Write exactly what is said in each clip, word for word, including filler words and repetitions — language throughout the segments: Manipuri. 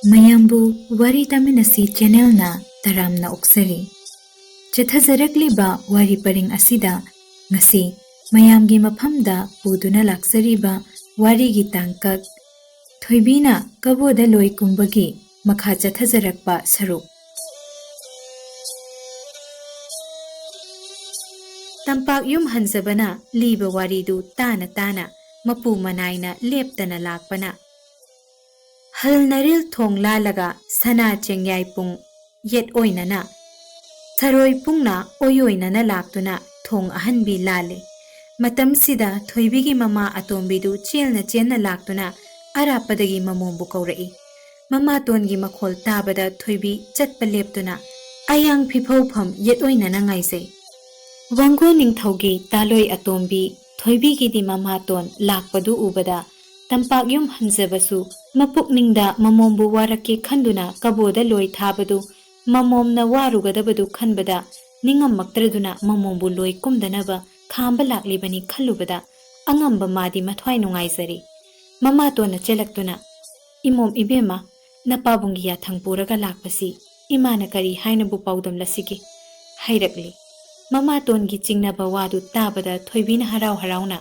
ꯃꯌꯥꯝꯕꯨ ꯋꯥꯔꯤ ꯇꯥꯃꯤꯟꯅꯁꯤ ꯆꯦꯅꯦꯜꯅ ꯇꯔꯥꯝꯅ ꯑꯣꯛꯆꯔꯤ꯫ ꯆꯠꯊꯖꯔꯛꯂꯤꯕ ꯋꯥꯔꯤ ꯄꯔꯤꯡ ꯑꯁꯤꯗ ꯉꯁꯤ ꯃꯌꯥꯝꯒꯤ ꯃꯐꯝꯗ ꯄꯨꯗꯨꯅ ꯂꯥꯛꯆꯔꯤꯕ ꯋꯥꯔꯤꯒꯤ ꯇꯥꯡꯀꯛ ꯊꯣꯏꯕꯤꯅ ꯀꯕꯣꯗ ꯂꯣꯏ ꯀꯨꯝꯕꯒꯤ ꯃꯈꯥ ꯆꯠꯊꯖꯔꯛꯄ ꯁꯔꯨꯛ꯫ ꯇꯝꯄꯥꯛ ꯌꯨꯝ ꯍꯟꯖꯕꯅ ꯂꯤꯕ ꯋꯥꯔꯤꯗꯨ ꯇꯥꯅ ꯇꯥꯅ ꯃꯄꯨ ꯃꯅꯥꯏꯅ ꯂꯦꯞꯇꯅ ꯂꯥꯛꯄꯅ ꯍꯜ ꯅꯔꯤꯜ ꯊꯣꯡ ꯂꯥꯜꯂꯒ ꯁꯅꯥ ꯆꯦꯡꯌꯥꯏ ꯄꯨꯡ ꯌꯦꯠ ꯑꯣꯏꯅꯅ ꯁꯔꯣꯏ ꯄꯨꯡꯅ ꯑꯣꯏ ꯑꯣꯏꯅꯅ ꯂꯥꯛꯇꯨꯅ ꯊꯣꯡ ꯑꯍꯟꯕꯤ ꯂꯥꯜꯂꯦ꯫ ꯃꯇꯝꯁꯤꯗ ꯊꯣꯏꯕꯤꯒꯤ ꯃꯃꯥ ꯑꯇꯣꯝꯕꯤꯗꯨ ꯆꯦꯜꯅ ꯆꯦꯟꯅ ꯂꯥꯛꯇꯨꯅ ꯑꯔꯥꯞꯄꯗꯒꯤ ꯃꯃꯣꯝꯕꯨ ꯀꯧꯔꯛꯏ꯫ ꯃꯃꯥꯇꯣꯟꯒꯤ ꯃꯈꯣꯜ ꯇꯥꯕꯗ ꯊꯣꯏꯕꯤ ꯆꯠꯄ ꯂꯦꯞꯇꯨꯅ ꯑꯌꯥꯡ ꯐꯤꯐꯧꯐꯝ ꯌꯦꯠ ꯑꯣꯏꯅꯅ ꯉꯥꯏꯖꯩ꯫ ꯋꯥꯡꯒꯣ ꯅꯤꯡꯊꯧꯒꯤ ꯇꯥꯂꯣꯏ ꯑꯇꯣꯝꯕꯤ ꯊꯣꯏꯕꯤꯒꯤꯗꯤ ꯃꯃꯥꯇꯣꯟ ꯂꯥꯛꯄꯗꯨ ꯎꯕꯗ ꯇꯝꯄꯥꯛ ꯌꯨꯝ ꯍꯟꯖꯕꯁꯨ ꯃꯄꯨꯛꯅꯤꯡꯗ ꯃꯃꯣꯝꯕꯨ ꯋꯥꯔꯛꯀꯦ ꯈꯟꯗꯨꯅ ꯀꯕꯣꯗ ꯂꯣꯏ ꯊꯥꯕꯗꯨ ꯃꯃꯣꯝꯅ ꯋꯥꯔꯨꯒꯗꯕꯗꯨ ꯈꯟꯕꯗ ꯅꯤꯡꯉꯝꯃꯛꯇ꯭ꯔꯗꯨꯅ ꯃꯃꯣꯝꯕꯨ ꯂꯣꯏ ꯀꯨꯝꯗꯅꯕ ꯈꯥꯝꯕ ꯂꯥꯛꯂꯤꯕꯅꯤ ꯈꯜꯂꯨꯕꯗ ꯑꯉꯝꯕ ꯃꯥꯗꯤ ꯃꯊ꯭ꯋꯥꯏ ꯅꯨꯡꯉꯥꯏꯖꯔꯤ꯫ ꯃꯃꯥꯇꯣꯟꯅ ꯆꯦꯜꯂꯛꯇꯨꯅ, "ꯏꯃꯣꯝ ꯏꯕꯦꯝꯃ, ꯅꯄꯥꯕꯨꯡꯒꯤ ꯌꯥꯊꯪ ꯄꯨꯔꯒ ꯂꯥꯛꯄꯁꯤ ꯏꯃꯥꯅ ꯀꯔꯤ ꯍꯥꯏꯅꯕꯨ ꯄꯥꯎꯗꯝꯂꯁꯤꯒꯦ?" ꯍꯥꯏꯔꯛꯂꯤ꯫ ꯃꯃꯥꯇꯣꯟꯒꯤ ꯆꯤꯡꯅꯕ ꯋꯥꯗꯨ ꯇꯥꯕꯗ ꯊꯣꯏꯕꯤꯅ ꯍꯔꯥꯎ ꯍꯔꯥꯎꯅ,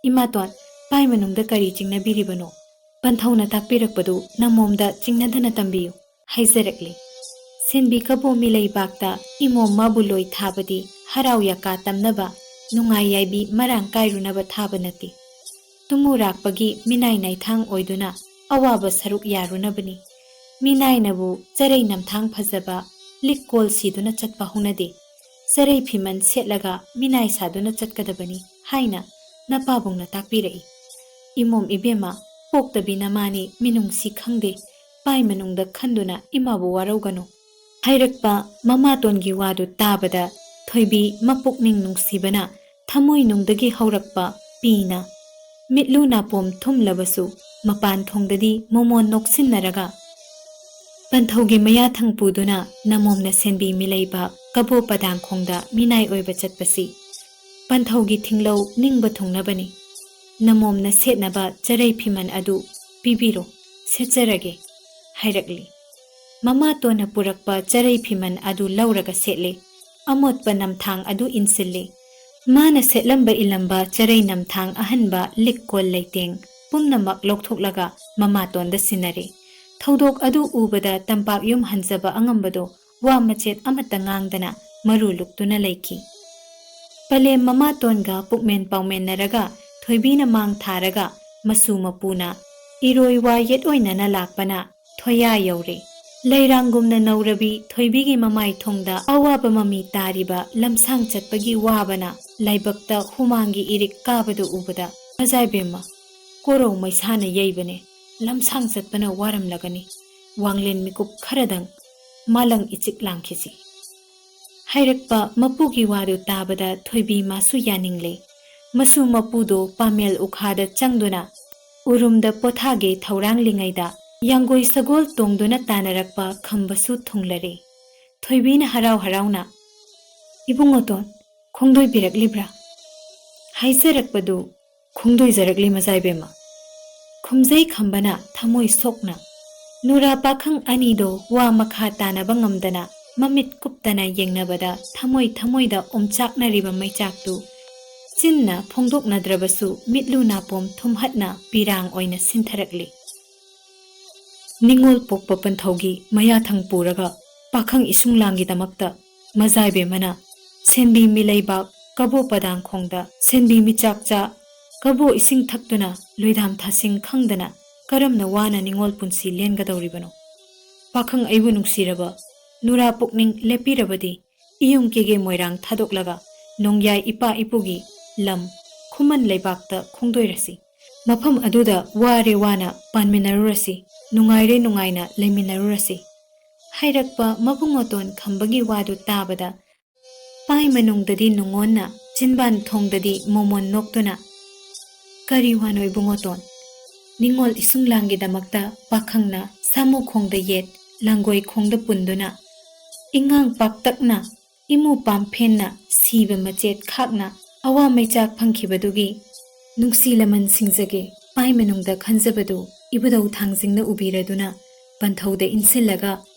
"ꯏꯃꯥꯇꯣꯟ, ꯄꯥꯏ ꯃꯅꯨꯡꯗ ꯀꯔꯤ ꯆꯤꯡꯅꯕꯤꯔꯤꯕꯅꯣ? ꯄꯟꯊꯧꯅ ꯇꯥꯛꯄꯤꯔꯛꯄꯗꯨ ꯅꯃꯣꯝꯗ ꯆꯤꯡꯅꯗꯅ ꯇꯝꯕꯤꯌꯨ" ꯍꯥꯏꯖꯔꯛꯂꯤ꯫ ꯁꯦꯟꯕꯤ ꯀꯕꯣ ꯃꯤꯂꯩꯕꯥꯛꯇ ꯏꯃꯣꯝ ꯃꯥꯕꯨ ꯂꯣꯏ ꯊꯥꯕꯗꯤ ꯍꯔꯥꯎ ꯌꯥꯀꯥ ꯇꯝꯅꯕ, ꯅꯨꯡꯉꯥꯏ ꯌꯥꯏꯕꯤ ꯃꯔꯥꯡ ꯀꯥꯏꯔꯨꯅꯕ ꯊꯥꯕ ꯅꯠꯇꯦ꯫ ꯇꯨꯃꯨꯔꯥꯛꯄꯒꯤ ꯃꯤꯅꯥꯏ ꯅꯥꯏꯊꯥꯡ ꯑꯣꯏꯗꯨꯅ ꯑꯋꯥꯕ ꯁꯔꯨꯛ ꯌꯥꯔꯨꯅꯕꯅꯤ꯫ ꯃꯤꯅꯥꯏꯅꯕꯨ ꯆꯔꯩ ꯅꯝꯊꯥꯡ ꯐꯖꯕ ꯂꯤꯛ ꯀꯣꯜ ꯁꯤꯗꯨꯅ ꯆꯠꯄ ꯍꯧꯅꯗꯦ꯫ ꯆꯔꯩ ꯐꯤꯃꯟ ꯁꯦꯠꯂꯒ ꯃꯤꯅꯥꯏ ꯁꯥꯗꯨꯅ ꯆꯠꯀꯗꯕꯅꯤ ꯍꯥꯏꯅ ꯅꯄꯥꯕꯨꯡꯅ ꯇꯥꯛꯄꯤꯔꯛꯏ꯫ ꯏꯃꯣꯝ ꯏꯕꯦꯝꯃ, ꯄꯣꯛꯇꯕꯤ ꯅꯃꯥꯅꯤ ꯃꯤꯅꯨꯡꯁꯤ ꯈꯪꯗꯦ, ꯄꯥꯏ ꯃꯅꯨꯡꯗ ꯈꯟꯗꯨꯅ ꯏꯃꯥꯕꯨ ꯋꯥꯔꯧꯒꯅꯨ꯫ ꯍꯥꯏꯔꯛꯄ ꯃꯃꯥꯇꯣꯟꯒꯤ ꯋꯥꯗꯨ ꯇꯥꯕꯗ ꯊꯣꯏꯕꯤ ꯃꯄꯨꯛꯅꯤꯡ ꯅꯨꯡꯁꯤꯕꯅ ꯊꯃꯣꯏꯅꯨꯡꯗꯒꯤ ꯍꯧꯔꯛꯄ ꯄꯤꯅ ꯃꯤꯠꯂꯨ ꯅꯥꯄꯣꯝ ꯊꯨꯝꯂꯕꯁꯨ ꯃꯄꯥꯟ ꯊꯣꯡꯗꯗꯤ ꯃꯣꯃꯣꯟ ꯅꯣꯛꯁꯤꯟꯅꯔꯒ ꯄꯟꯊꯧꯒꯤ ꯃꯌꯥꯊꯪ ꯄꯨꯗꯨꯅ ꯅꯃꯣꯝꯅ ꯁꯦꯟꯕꯤ ꯃꯤꯂꯩꯕꯥꯛ ꯀꯕꯣ ꯄꯗꯥꯡꯈꯣꯡꯗ ꯃꯤꯅꯥꯏ ꯑꯣꯏꯕ ꯆꯠꯄꯁꯤ ꯄꯟꯊꯧꯒꯤ ꯊꯤꯡꯂꯧ ꯅꯤꯡꯕ ꯊꯨꯡꯅꯕꯅꯤ꯫ ꯅꯃꯣꯝꯅ ꯁꯦꯠꯅꯕ ꯆꯔꯩ ꯐꯤꯃꯟ ꯑꯗꯨ ꯄꯤꯕꯤꯔꯣ, ꯁꯦꯠꯆꯔꯒꯦ" ꯍꯥꯏꯔꯛꯂꯤ꯫ ꯃꯃꯥꯇꯣꯟꯅ ꯄꯨꯔꯛꯄ ꯆꯔꯩ ꯐꯤꯃꯟ ꯑꯗꯨ ꯂꯧꯔꯒ ꯁꯦꯠꯂꯤ꯫ ꯑꯃꯣꯠꯄ ꯅꯝꯊꯥꯡ ꯑꯗꯨ ꯏꯟꯁꯤꯜꯂꯤ꯫ ꯃꯥꯅ ꯁꯦꯠꯂꯝꯕ ꯏꯜꯂꯝꯕ ꯆꯔꯩ ꯅꯝꯊꯥꯡ ꯑꯍꯟꯕ ꯂꯤꯛ ꯀꯣꯜ ꯂꯩꯇꯦꯡ ꯄꯨꯝꯅꯃꯛ ꯂꯧꯊꯣꯛꯂꯒ ꯃꯃꯥꯇꯣꯟꯗ ꯁꯤꯟꯅꯔꯦ꯫ ꯊꯧꯗꯣꯛ ꯑꯗꯨ ꯎꯕꯗ ꯇꯝꯄꯥꯛ ꯌꯨꯝ ꯍꯟꯖꯕ ꯑꯉꯝꯕꯗꯣ ꯋꯥ ꯃꯆꯦꯠ ꯑꯃꯠꯇ ꯉꯥꯡꯗꯅ ꯃꯔꯨ ꯂꯨꯛꯇꯨꯅ ꯂꯩꯈꯤ꯫ ꯄꯂꯦꯝ ꯃꯃꯥꯇꯣꯟꯒ ꯄꯨꯛꯃꯦꯟ ꯄꯥꯎꯃꯦꯟꯅꯔꯒ ꯊꯣꯏꯕꯤꯅ ꯃꯥꯡ ꯊꯥꯔꯒ ꯃꯁꯨ ꯃꯄꯨꯅ ꯏꯔꯣꯏ ꯋꯥ ꯌꯦꯠ ꯑꯣꯏꯅꯅ ꯂꯥꯛꯄꯅ ꯊꯣꯌꯥ ꯌꯧꯔꯦ꯫ ꯂꯩꯔꯥꯡꯒꯨꯝꯅ ꯅꯧꯔꯕꯤ ꯊꯣꯏꯕꯤꯒꯤ ꯃꯃꯥꯏ ꯊꯣꯡꯗ ꯑꯋꯥꯕ ꯃꯃꯤ ꯇꯥꯔꯤꯕ ꯂꯝꯁꯥꯡ ꯆꯠꯄꯒꯤ ꯋꯥꯕꯅ ꯂꯥꯏꯕꯛꯇ ꯍꯨꯃꯥꯡꯒꯤ ꯏꯔꯤꯛ ꯀꯥꯕꯗꯨ ꯎꯕꯗ, "ꯃꯖꯥꯏꯕꯦꯝꯃ, ꯀꯣꯔꯧ ꯃꯩꯁꯥꯅ ꯌꯩꯕꯅꯦ, ꯂꯝꯁꯥꯡ ꯆꯠꯄꯅ ꯋꯥꯔꯝꯂꯒꯅꯤ, ꯋꯥꯡꯂꯦꯟ ꯃꯤꯀꯨꯞ ꯈꯔꯗꯪ ꯃꯥꯂꯪ ꯏꯆꯤꯛ ꯂꯥꯡꯈꯤꯁꯤ"꯫ ꯍꯥꯏꯔꯛꯄ ꯃꯄꯨꯒꯤ ꯋꯥꯗꯨ ꯇꯥꯕꯗ ꯊꯣꯏꯕꯤ ꯃꯥꯁꯨ ꯌꯥꯅꯤꯡꯂꯦ꯫ ꯃꯁꯨ ꯃꯄꯨꯗꯨ ꯄꯥꯃꯦꯜ ꯎꯈꯥꯗ ꯆꯪꯗꯨꯅ ꯎꯔꯨꯝꯗ ꯄꯣꯊꯥꯒꯦ ꯊꯧꯔꯥꯡꯂꯤꯉꯩꯗ ꯌꯥꯡꯒꯣꯏ ꯁꯒꯣꯜ ꯇꯣꯡꯗꯨꯅ ꯇꯥꯅꯔꯛꯄ ꯈꯝꯕꯁꯨ ꯊꯨꯡꯂꯔꯦ꯫ ꯊꯣꯏꯕꯤꯅ ꯍꯔꯥꯎ ꯍꯔꯥꯎꯅ, "ꯏꯕꯨꯡꯉꯣꯇꯣꯟ, ꯈꯣꯡꯗꯣꯏꯕꯤꯔꯛꯂꯤꯕ꯭ꯔꯥ?" ꯍꯥꯏꯖꯔꯛꯄꯗꯨ ꯈꯣꯡꯗꯣꯏꯖꯔꯛꯂꯤ ꯃꯖꯥꯏꯕꯦꯝꯃ꯫ ꯈꯨꯝꯖꯩ ꯈꯝꯕꯅ ꯊꯃꯣꯏ ꯁꯣꯛꯅ꯫ ꯅꯨꯔꯥ ꯄꯥꯈꯪ ꯑꯅꯤꯗꯣ ꯋꯥ ꯃꯈꯥ ꯇꯥꯅꯕ ꯉꯝꯗꯅ ꯃꯃꯤꯠ ꯀꯨꯞꯇꯅ ꯌꯦꯡꯅꯕꯗ ꯊꯃꯣꯏ ꯊꯃꯣꯏꯗ ꯑꯣꯝꯆꯥꯛꯅꯔꯤꯕ ꯃꯩꯆꯥꯛꯇꯨ ꯆꯤꯟꯅ ꯐꯣꯡꯗꯣꯛꯅꯗ꯭ꯔꯕꯁꯨ ꯃꯤꯠꯂꯨ ꯅꯥꯄꯣꯝ ꯊꯨꯝꯍꯠꯅ ꯄꯤꯔꯥꯡ ꯑꯣꯏꯅ ꯁꯤꯟꯊꯔꯛꯂꯤ꯫ ꯅꯤꯉꯣꯜ ꯄꯣꯛꯄ ꯄꯟꯊꯧꯒꯤ ꯃꯌꯥꯊꯪ ꯄꯨꯔꯒ ꯄꯥꯈꯪ ꯏꯁꯨꯡꯂꯥꯡꯒꯤꯗꯃꯛꯇ ꯃꯖꯥꯏꯕꯦꯝꯃꯅ ꯁꯦꯟꯕꯤ ꯃꯤꯂꯩꯕꯥꯛ ꯀꯕꯣ ꯄꯗꯥꯡꯈꯣꯡꯗ ꯁꯦꯟꯕꯤ ꯃꯤꯆꯥꯛꯆꯥ ꯀꯕꯣ ꯏꯁꯤꯡ ꯊꯛꯇꯨꯅ ꯂꯣꯏꯗꯥꯝ ꯊꯥꯁꯤꯡ ꯈꯪꯗꯅ ꯀꯔꯝꯅ ꯋꯥꯅ ꯅꯤꯉꯣꯜ ꯄꯨꯟꯁꯤ ꯂꯦꯟꯒꯗꯧꯔꯤꯕꯅꯣ? ꯄꯥꯈꯪ ꯑꯩꯕꯨ ꯅꯨꯡꯁꯤꯔꯕ ꯅꯨꯔꯥ ꯄꯨꯛꯅꯤꯡ ꯂꯦꯞꯄꯤꯔꯕꯗꯤ ꯏꯌꯨꯝ ꯀꯦꯒꯦ ꯃꯣꯏꯔꯥꯡ ꯊꯥꯗꯣꯛꯂꯒ ꯅꯣꯡꯌꯥꯏ ꯏꯄꯥ ꯏꯄꯨꯒꯤ ꯂꯝ ꯈꯨꯃꯟ ꯂꯩꯕꯥꯛꯇ ꯈꯣꯡꯗꯣꯏꯔꯁꯤ꯫ ꯃꯐꯝ ꯑꯗꯨꯗ ꯋꯥꯔꯦ ꯋꯥꯅ ꯄꯥꯟꯃꯤꯟꯅꯔꯨꯔꯁꯤ, ꯅꯨꯡꯉꯥꯏꯔꯦ ꯅꯨꯡꯉꯥꯏꯅ ꯂꯩꯃꯤꯟꯅꯔꯨꯔꯁꯤ꯫ ꯍꯥꯏꯔꯛꯄ ꯃꯕꯨꯡ ꯃꯇꯣꯟ ꯈꯝꯕꯒꯤ ꯋꯥꯗꯨ ꯇꯥꯕꯗ ꯄꯥꯏ ꯃꯅꯨꯡꯗꯗꯤ ꯅꯨꯡꯉꯣꯟꯅ, ꯆꯤꯟꯕꯥꯟ ꯊꯣꯡꯗꯗꯤ ꯃꯣꯃꯣꯟ ꯅꯣꯛꯇꯨꯅ, "ꯀꯔꯤ ꯋꯥꯅꯣ ꯏꯕꯨꯡꯉꯣꯇꯣꯟ? ꯅꯤꯡꯉꯣꯜ ꯏꯁꯨꯡꯂꯥꯡꯒꯤꯗꯃꯛꯇ ꯄꯥꯈꯪꯅ ꯁꯥꯃꯨ ꯈꯣꯡꯗ ꯌꯦꯠ, ꯂꯥꯡꯒꯣꯏ ꯈꯣꯡꯗ ꯄꯨꯟꯗꯨꯅ, ꯏꯉꯥꯡ ꯄꯥꯛꯇꯛꯅ ꯏꯃꯨ ꯄꯥꯝꯐꯦꯟꯅ ꯁꯤꯕ ꯃꯆꯦꯠ ꯈꯥꯛꯅ ꯑꯋꯥ ꯃꯩꯆꯥꯛ ꯐꯪꯈꯤꯕꯗꯨꯒꯤ ꯅꯨꯡꯁꯤ ꯂꯃꯟ ꯁꯤꯡꯖꯒꯦ ꯄꯥꯏ ꯃꯅꯨꯡꯗ ꯈꯟꯖꯕꯗꯨ ꯏꯕꯨꯙꯧ ꯊꯥꯡꯖꯤꯡꯅ ꯎꯕꯤꯔꯗꯨꯅ ꯄꯟꯊꯧꯗ ꯏꯟꯁꯤꯜꯂꯒ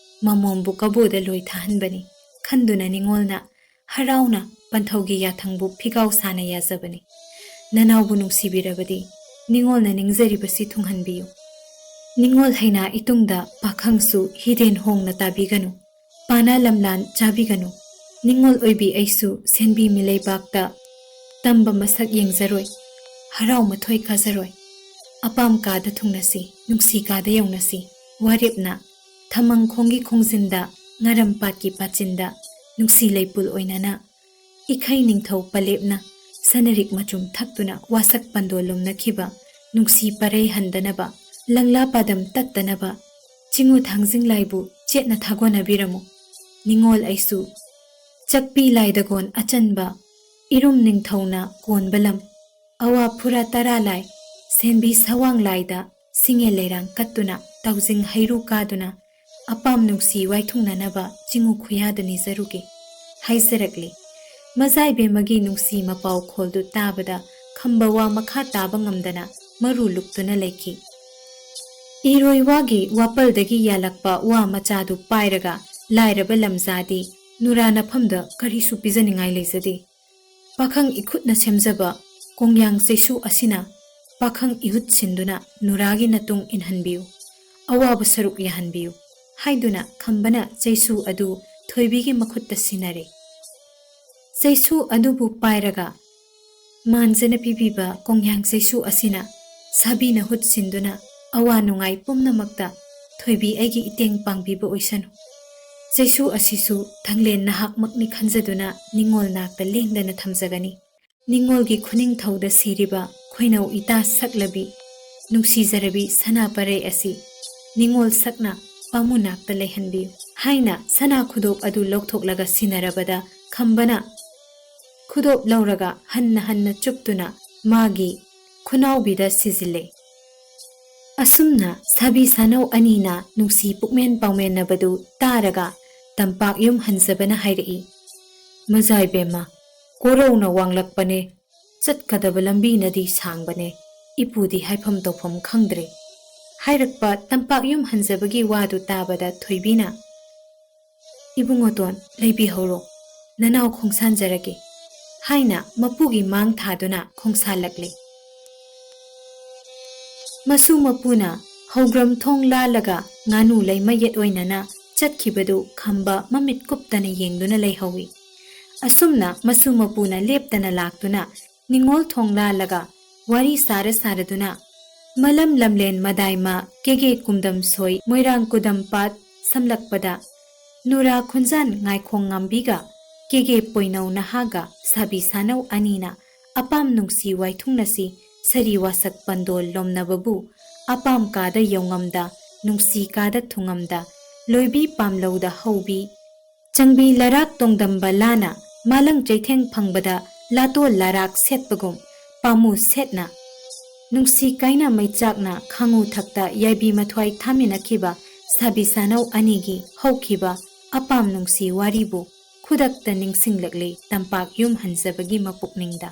ꯃꯃꯣꯝꯕꯨ ꯀꯕꯣꯗ ꯂꯣꯏ ꯊꯥꯍꯟꯕꯅꯤ ꯈꯟꯗꯨꯅ ꯅꯤꯡꯉꯣꯜꯅ ꯍꯔꯥꯎꯅ ꯄꯟꯊꯧꯒꯤ ꯌꯥꯊꯪꯕꯨ ꯐꯤꯒꯥꯎ ꯁꯥꯅ ꯌꯥꯖꯕꯅꯤ꯫ ꯅꯅꯥꯎꯕꯨ ꯅꯨꯡꯁꯤꯕꯤꯔꯕꯗꯤ ꯅꯤꯡꯉꯣꯜꯅ ꯅꯤꯡꯖꯔꯤꯕꯁꯤ ꯊꯨꯡꯍꯟꯕꯤꯌꯨ꯫ ꯅꯤꯡꯉꯣꯜ ꯍꯩꯅꯥ ꯏꯇꯨꯡꯗ ꯄꯥꯈꯪꯁꯨ ꯍꯤꯗꯦꯟ ꯍꯣꯡꯅ ꯇꯥꯕꯤꯒꯅꯨ, ꯄꯥꯅ ꯂꯝꯂꯥꯟ ꯆꯥꯕꯤꯒꯅꯨ꯫ ꯅꯤꯡꯉꯣꯜ ꯑꯣꯏꯕꯤ ꯑꯩꯁꯨ ꯁꯦꯟꯕꯤ ꯃꯤꯂꯩꯕꯥꯛꯇ ꯇꯝꯕ ꯃꯁꯛ ꯌꯦꯡꯖꯔꯣꯏ, ꯍꯔꯥꯎ ꯃꯊꯣꯏ ꯀꯥꯖꯔꯣꯏ꯫ ꯑꯄꯥꯝ ꯀꯥꯗ ꯊꯨꯡꯅꯁꯤ, ꯅꯨꯡꯁꯤ ꯀꯥꯗ ꯌꯧꯅꯁꯤ꯫ ꯋꯥꯔꯦꯞꯅ ꯊꯃꯪ ꯈꯣꯡꯒꯤ ꯈꯣꯡꯖꯤꯟꯗ, ꯉꯥꯔꯝ ꯄꯥꯠꯀꯤ ꯄꯥꯆꯤꯟꯗ ꯅꯨꯡꯁꯤ ꯂꯩꯄꯨꯜ ꯑꯣꯏꯅꯅ ꯏꯈꯩ ꯅꯤꯡꯊꯧ ꯄꯂꯦꯞꯅ ꯁꯅꯔꯤꯛ ꯃꯆꯨꯝ ꯊꯛꯇꯨꯅ ꯋꯥꯁꯛ ꯄꯟꯗꯣ ꯂꯨꯝꯅꯈꯤꯕ ꯅꯨꯡꯁꯤ ꯄꯔꯩ ꯍꯟꯗꯅꯕ, ꯂꯪꯂꯥ ꯄꯥꯗꯝ ꯇꯠꯇꯅꯕ ꯆꯤꯡꯉꯨ ꯊꯥꯡꯖꯤꯡ ꯂꯥꯏꯕꯨ ꯆꯦꯠꯅ ꯊꯥꯒꯣꯟꯅꯕꯤꯔꯝꯃꯨ꯫ ꯅꯤꯡꯉꯣꯜ ꯑꯩꯁꯨ ꯆꯛꯄꯤ ꯂꯥꯏꯗꯒꯣꯟ ꯑꯆꯟꯕ ꯏꯔꯨꯝ ꯅꯤꯡꯊꯧꯅ ꯀꯣꯟꯕ ꯂꯝ, ꯑꯋꯥ ꯐꯨꯔꯥ ꯇꯔꯥ ꯂꯥꯏ, ꯁꯦꯟꯕꯤ ꯁꯋꯥꯡ ꯂꯥꯏꯗ ꯁꯤꯡꯉꯦ ꯂꯩꯔꯥꯡ ꯀꯠꯇꯨꯅ ꯇꯥꯎꯖꯤꯡ ꯍꯩꯔꯨ ꯀꯥꯗꯨꯅ ꯑꯄꯥꯝ ꯅꯨꯡꯁꯤ ꯋꯥꯏꯊꯨꯡꯅꯅꯕ ꯆꯤꯡꯉꯨ ꯈꯨꯌꯥꯗ ꯅꯤꯖꯔꯨꯒꯦ ꯍꯥꯏꯖꯔꯛꯂꯤ꯫ ꯃꯖꯥꯏꯕꯦꯝꯃꯒꯤ ꯅꯨꯡꯁꯤ ꯃꯄꯥꯎ ꯈꯣꯜꯗꯨ ꯇꯥꯕꯗ ꯈꯝꯕ ꯋꯥ ꯃꯈꯥ ꯇꯥꯕ ꯉꯝꯗꯅ ꯃꯔꯨ ꯂꯨꯛꯇꯨꯅ ꯂꯩꯈꯤ꯫ ꯏꯔꯣꯏ ꯋꯥꯒꯤ ꯋꯥꯄꯜꯗꯒꯤ ꯌꯥꯜꯂꯛꯄ ꯋꯥ ꯃꯆꯥꯗꯨ ꯄꯥꯏꯔꯒ ꯂꯥꯏꯔꯕ ꯂꯝꯖꯥꯗꯤ ꯅꯨꯔꯥ ꯅꯐꯝꯗ ꯀꯔꯤꯁꯨ ꯄꯤꯖꯅꯤꯡꯉꯥꯏ ꯂꯩꯖꯗꯦ꯫ ꯄꯥꯈꯪ ꯏꯈꯨꯠꯅ ꯁꯦꯝꯖꯕ ꯀꯣꯡꯌꯥꯡ ꯆꯩꯁꯨ ꯑꯁꯤꯅ ꯄꯥꯈꯪ ꯏꯍꯨꯠ ꯁꯤꯟꯗꯨꯅ ꯅꯨꯔꯥꯒꯤ ꯅꯇꯨꯡ ꯏꯟꯍꯟꯕꯤꯌꯨ, ꯑꯋꯥꯕ ꯁꯔꯨꯛ ꯌꯥꯍꯟꯕꯤꯌꯨ ꯍꯥꯏꯗꯨꯅ ꯈꯝꯕꯅ ꯆꯩꯁꯨ ꯑꯗꯨ ꯊꯣꯏꯕꯤꯒꯤ ꯃꯈꯨꯠꯇ ꯁꯤꯟꯅꯔꯦ꯫ ꯆꯩꯁꯨ ꯑꯗꯨꯕꯨ ꯄꯥꯏꯔꯒ ꯃꯥꯟꯖꯅ ꯄꯤꯕꯤꯕ ꯀꯣꯡꯌꯥꯡ ꯆꯩꯁꯨ ꯑꯁꯤꯅ ꯁꯥꯕꯤꯅ ꯍꯨꯠ ꯁꯤꯟꯗꯨꯅ ꯑꯋꯥ ꯅꯨꯡꯉꯥꯏ ꯄꯨꯝꯅꯃꯛꯇ ꯊꯣꯏꯕꯤ ꯑꯩꯒꯤ ꯏꯇꯦꯡ ꯄꯥꯡꯕꯤꯕ ꯑꯣꯏꯁꯅꯨ꯫ ꯆꯩꯁꯨ ꯑꯁꯤꯁꯨ ꯊꯪꯂꯦꯟ ꯅꯍꯥꯛꯃꯛꯅꯤ ꯈꯟꯖꯗꯨꯅ ꯅꯤꯡꯉꯣꯜ ꯅꯥꯛꯇ ꯂꯦꯡꯗꯅ ꯊꯝꯖꯒꯅꯤ꯫ ꯅꯤꯡꯉꯣꯜꯒꯤ ꯈꯨꯅꯤꯡꯊꯧꯗ ꯁꯤꯔꯤꯕ ꯈꯣꯏꯅꯧ ꯏꯇꯥ ꯁꯛꯂꯕꯤ, ꯅꯨꯡꯁꯤꯖꯔꯕꯤ ꯁꯅꯥ ꯄꯔꯩ ꯑꯁꯤ ꯅꯤꯡꯉꯣꯜ ꯁꯛꯅ ꯄꯥꯃꯨ ꯅꯥꯛꯇ ꯂꯩꯍꯟꯕꯤꯌꯨ ꯍꯥꯏꯅ ꯁꯅꯥ ꯈꯨꯗꯣꯞ ꯑꯗꯨ ꯂꯧꯊꯣꯛꯂꯒ ꯁꯤꯟꯅꯔꯕꯗ ꯈꯝꯕꯅ ꯈꯨꯗꯣꯞ ꯂꯧꯔꯒ ꯍꯟꯅ ꯍꯟꯅ ꯆꯨꯞꯇꯨꯅ ꯃꯥꯒꯤ ꯈꯨꯅꯥꯎꯕꯤꯗ ꯁꯤꯖꯤꯜꯂꯦ꯫ ꯑꯁꯨꯝꯅ ꯁꯥꯕꯤ ꯁꯥꯅꯧ ꯑꯅꯤꯅ ꯅꯨꯡꯁꯤ ꯄꯨꯛꯃꯦꯟ ꯄꯥꯎꯃꯦꯟꯅꯕꯗꯨ ꯇꯥꯔꯒ ꯇꯝꯄꯥꯛ ꯌꯨꯝ ꯍꯟꯖꯕꯅ ꯍꯥꯏꯔꯛꯏ, "ꯃꯖꯥꯏꯕꯦꯝꯃ, ꯀꯣꯔꯧꯅ ꯋꯥꯡꯂꯛꯄꯅꯦ, ꯆꯠꯀꯗꯕ ꯂꯝꯕꯤꯅꯗꯤ ꯁꯥꯡꯕꯅꯦ, ꯏꯄꯨꯗꯤ ꯍꯥꯏꯐꯝ ꯇꯧꯐꯝ ꯈꯪꯗ꯭ꯔꯦ꯫ ꯍꯥꯏꯔꯛꯄ ꯇꯝꯄꯥꯛ ꯌꯨꯝ ꯍꯟꯖꯕꯒꯤ ꯋꯥꯗꯨ ꯇꯥꯕꯗ ꯊꯣꯏꯕꯤꯅ, "ꯏꯕꯨꯡꯉꯣꯇꯣꯟ, ꯂꯩꯕꯤꯍꯧꯔꯣ, ꯅꯅꯥꯎ ꯈꯣꯡꯁꯥꯟꯖꯔꯒꯦ" ꯍꯥꯏꯅ ꯃꯄꯨꯒꯤ ꯃꯥꯡ ꯊꯥꯗꯨꯅ ꯈꯣꯡꯁꯥꯜꯂꯛꯂꯦ꯫ ꯃꯁꯨ ꯃꯄꯨꯅ ꯍꯧꯒ꯭ꯔꯝ ꯊꯣꯡ ꯂꯥꯜꯂꯒ ꯉꯥꯅꯨ ꯂꯩꯃ ꯌꯦꯠ ꯑꯣꯏꯅꯅ ꯆꯠꯈꯤꯕꯗꯨ ꯈꯝꯕ ꯃꯃꯤꯠ ꯀꯨꯞꯇꯅ ꯌꯦꯡꯗꯨꯅ ꯂꯩꯍꯧꯏ꯫ ꯑꯁꯨꯝꯅ ꯃꯁꯨ ꯃꯄꯨꯅ ꯂꯦꯞꯇꯅ ꯂꯥꯛꯇꯨꯅ ꯅꯤꯡꯉꯣꯜ ꯊꯣꯡ ꯂꯥꯜꯂꯒ ꯋꯥꯔꯤ ꯁꯥꯔ ꯁꯥꯔꯗꯨꯅ ꯃꯂꯝ ꯂꯝꯂꯦꯟ ꯃꯗꯥꯏꯃ ꯀꯦꯒꯦ ꯀꯨꯝꯗꯝ ꯁꯣꯏ ꯃꯣꯏꯔꯥꯡ ꯀꯨꯗꯝ ꯄꯥꯠ ꯁꯝꯂꯛꯄꯗ ꯅꯨꯔꯥ ꯈꯨꯟꯖꯥꯟ ꯉꯥꯏꯈꯣꯡ ꯉꯥꯝꯕꯤꯒ ꯀꯦꯒꯦ ꯄꯣꯏꯅꯧ ꯅꯍꯥꯒ ꯁꯥꯕꯤ ꯁꯥꯅꯧ ꯑꯅꯤꯅ ꯑꯄꯥꯝ ꯅꯨꯡꯁꯤ ꯋꯥꯏꯊꯨꯡꯅꯁꯤ ꯁꯔꯤ ꯋꯥꯁꯛ ꯄꯟꯗꯣꯜ ꯂꯣꯝꯅꯕꯕꯨ ꯑꯄꯥꯝ ꯀꯥꯗ ꯌꯧꯉꯝꯗ ꯅꯨꯡꯁꯤ ꯀꯥꯗ ꯊꯨꯡꯉꯝꯗ ꯂꯣꯏꯕꯤ ꯄꯥꯝꯂꯧꯗ ꯍꯧꯕꯤ ꯆꯪꯕꯤ ꯂꯔꯥꯛ ꯇꯣꯡꯗꯝꯕ ꯂꯥꯅ ꯃꯥꯂꯪ ꯆꯩꯊꯦꯡ ꯐꯪꯕꯗ ꯂꯥꯇꯣꯜ ꯂꯥꯔꯥꯛ ꯁꯦꯠꯄꯒꯨꯝ ꯄꯥꯝꯃꯨ ꯁꯦꯠꯅ ꯅꯨꯡꯁꯤ ꯀꯥꯏꯅ ꯃꯩꯆꯥꯛꯅ ꯈꯥꯡꯉꯨ ꯊꯛꯇ ꯌꯥꯏꯕꯤ ꯃꯊ꯭ꯋꯥꯏ ꯊꯥꯃꯤꯟꯅꯈꯤꯕ ꯁꯥꯕꯤ ꯁꯥꯅꯧ ꯑꯅꯤꯒꯤ ꯍꯧꯈꯤꯕ ꯑꯄꯥꯝ ꯅꯨꯡꯁꯤ ꯋꯥꯔꯤꯕꯨ ꯈꯨꯗꯛꯇ ꯅꯤꯡꯁꯤꯡꯂꯛꯂꯦ ꯇꯝꯄꯥꯛ ꯌꯨꯝ ꯍꯟꯖꯕꯒꯤ ꯃꯄꯨꯛꯅꯤꯡꯗ꯫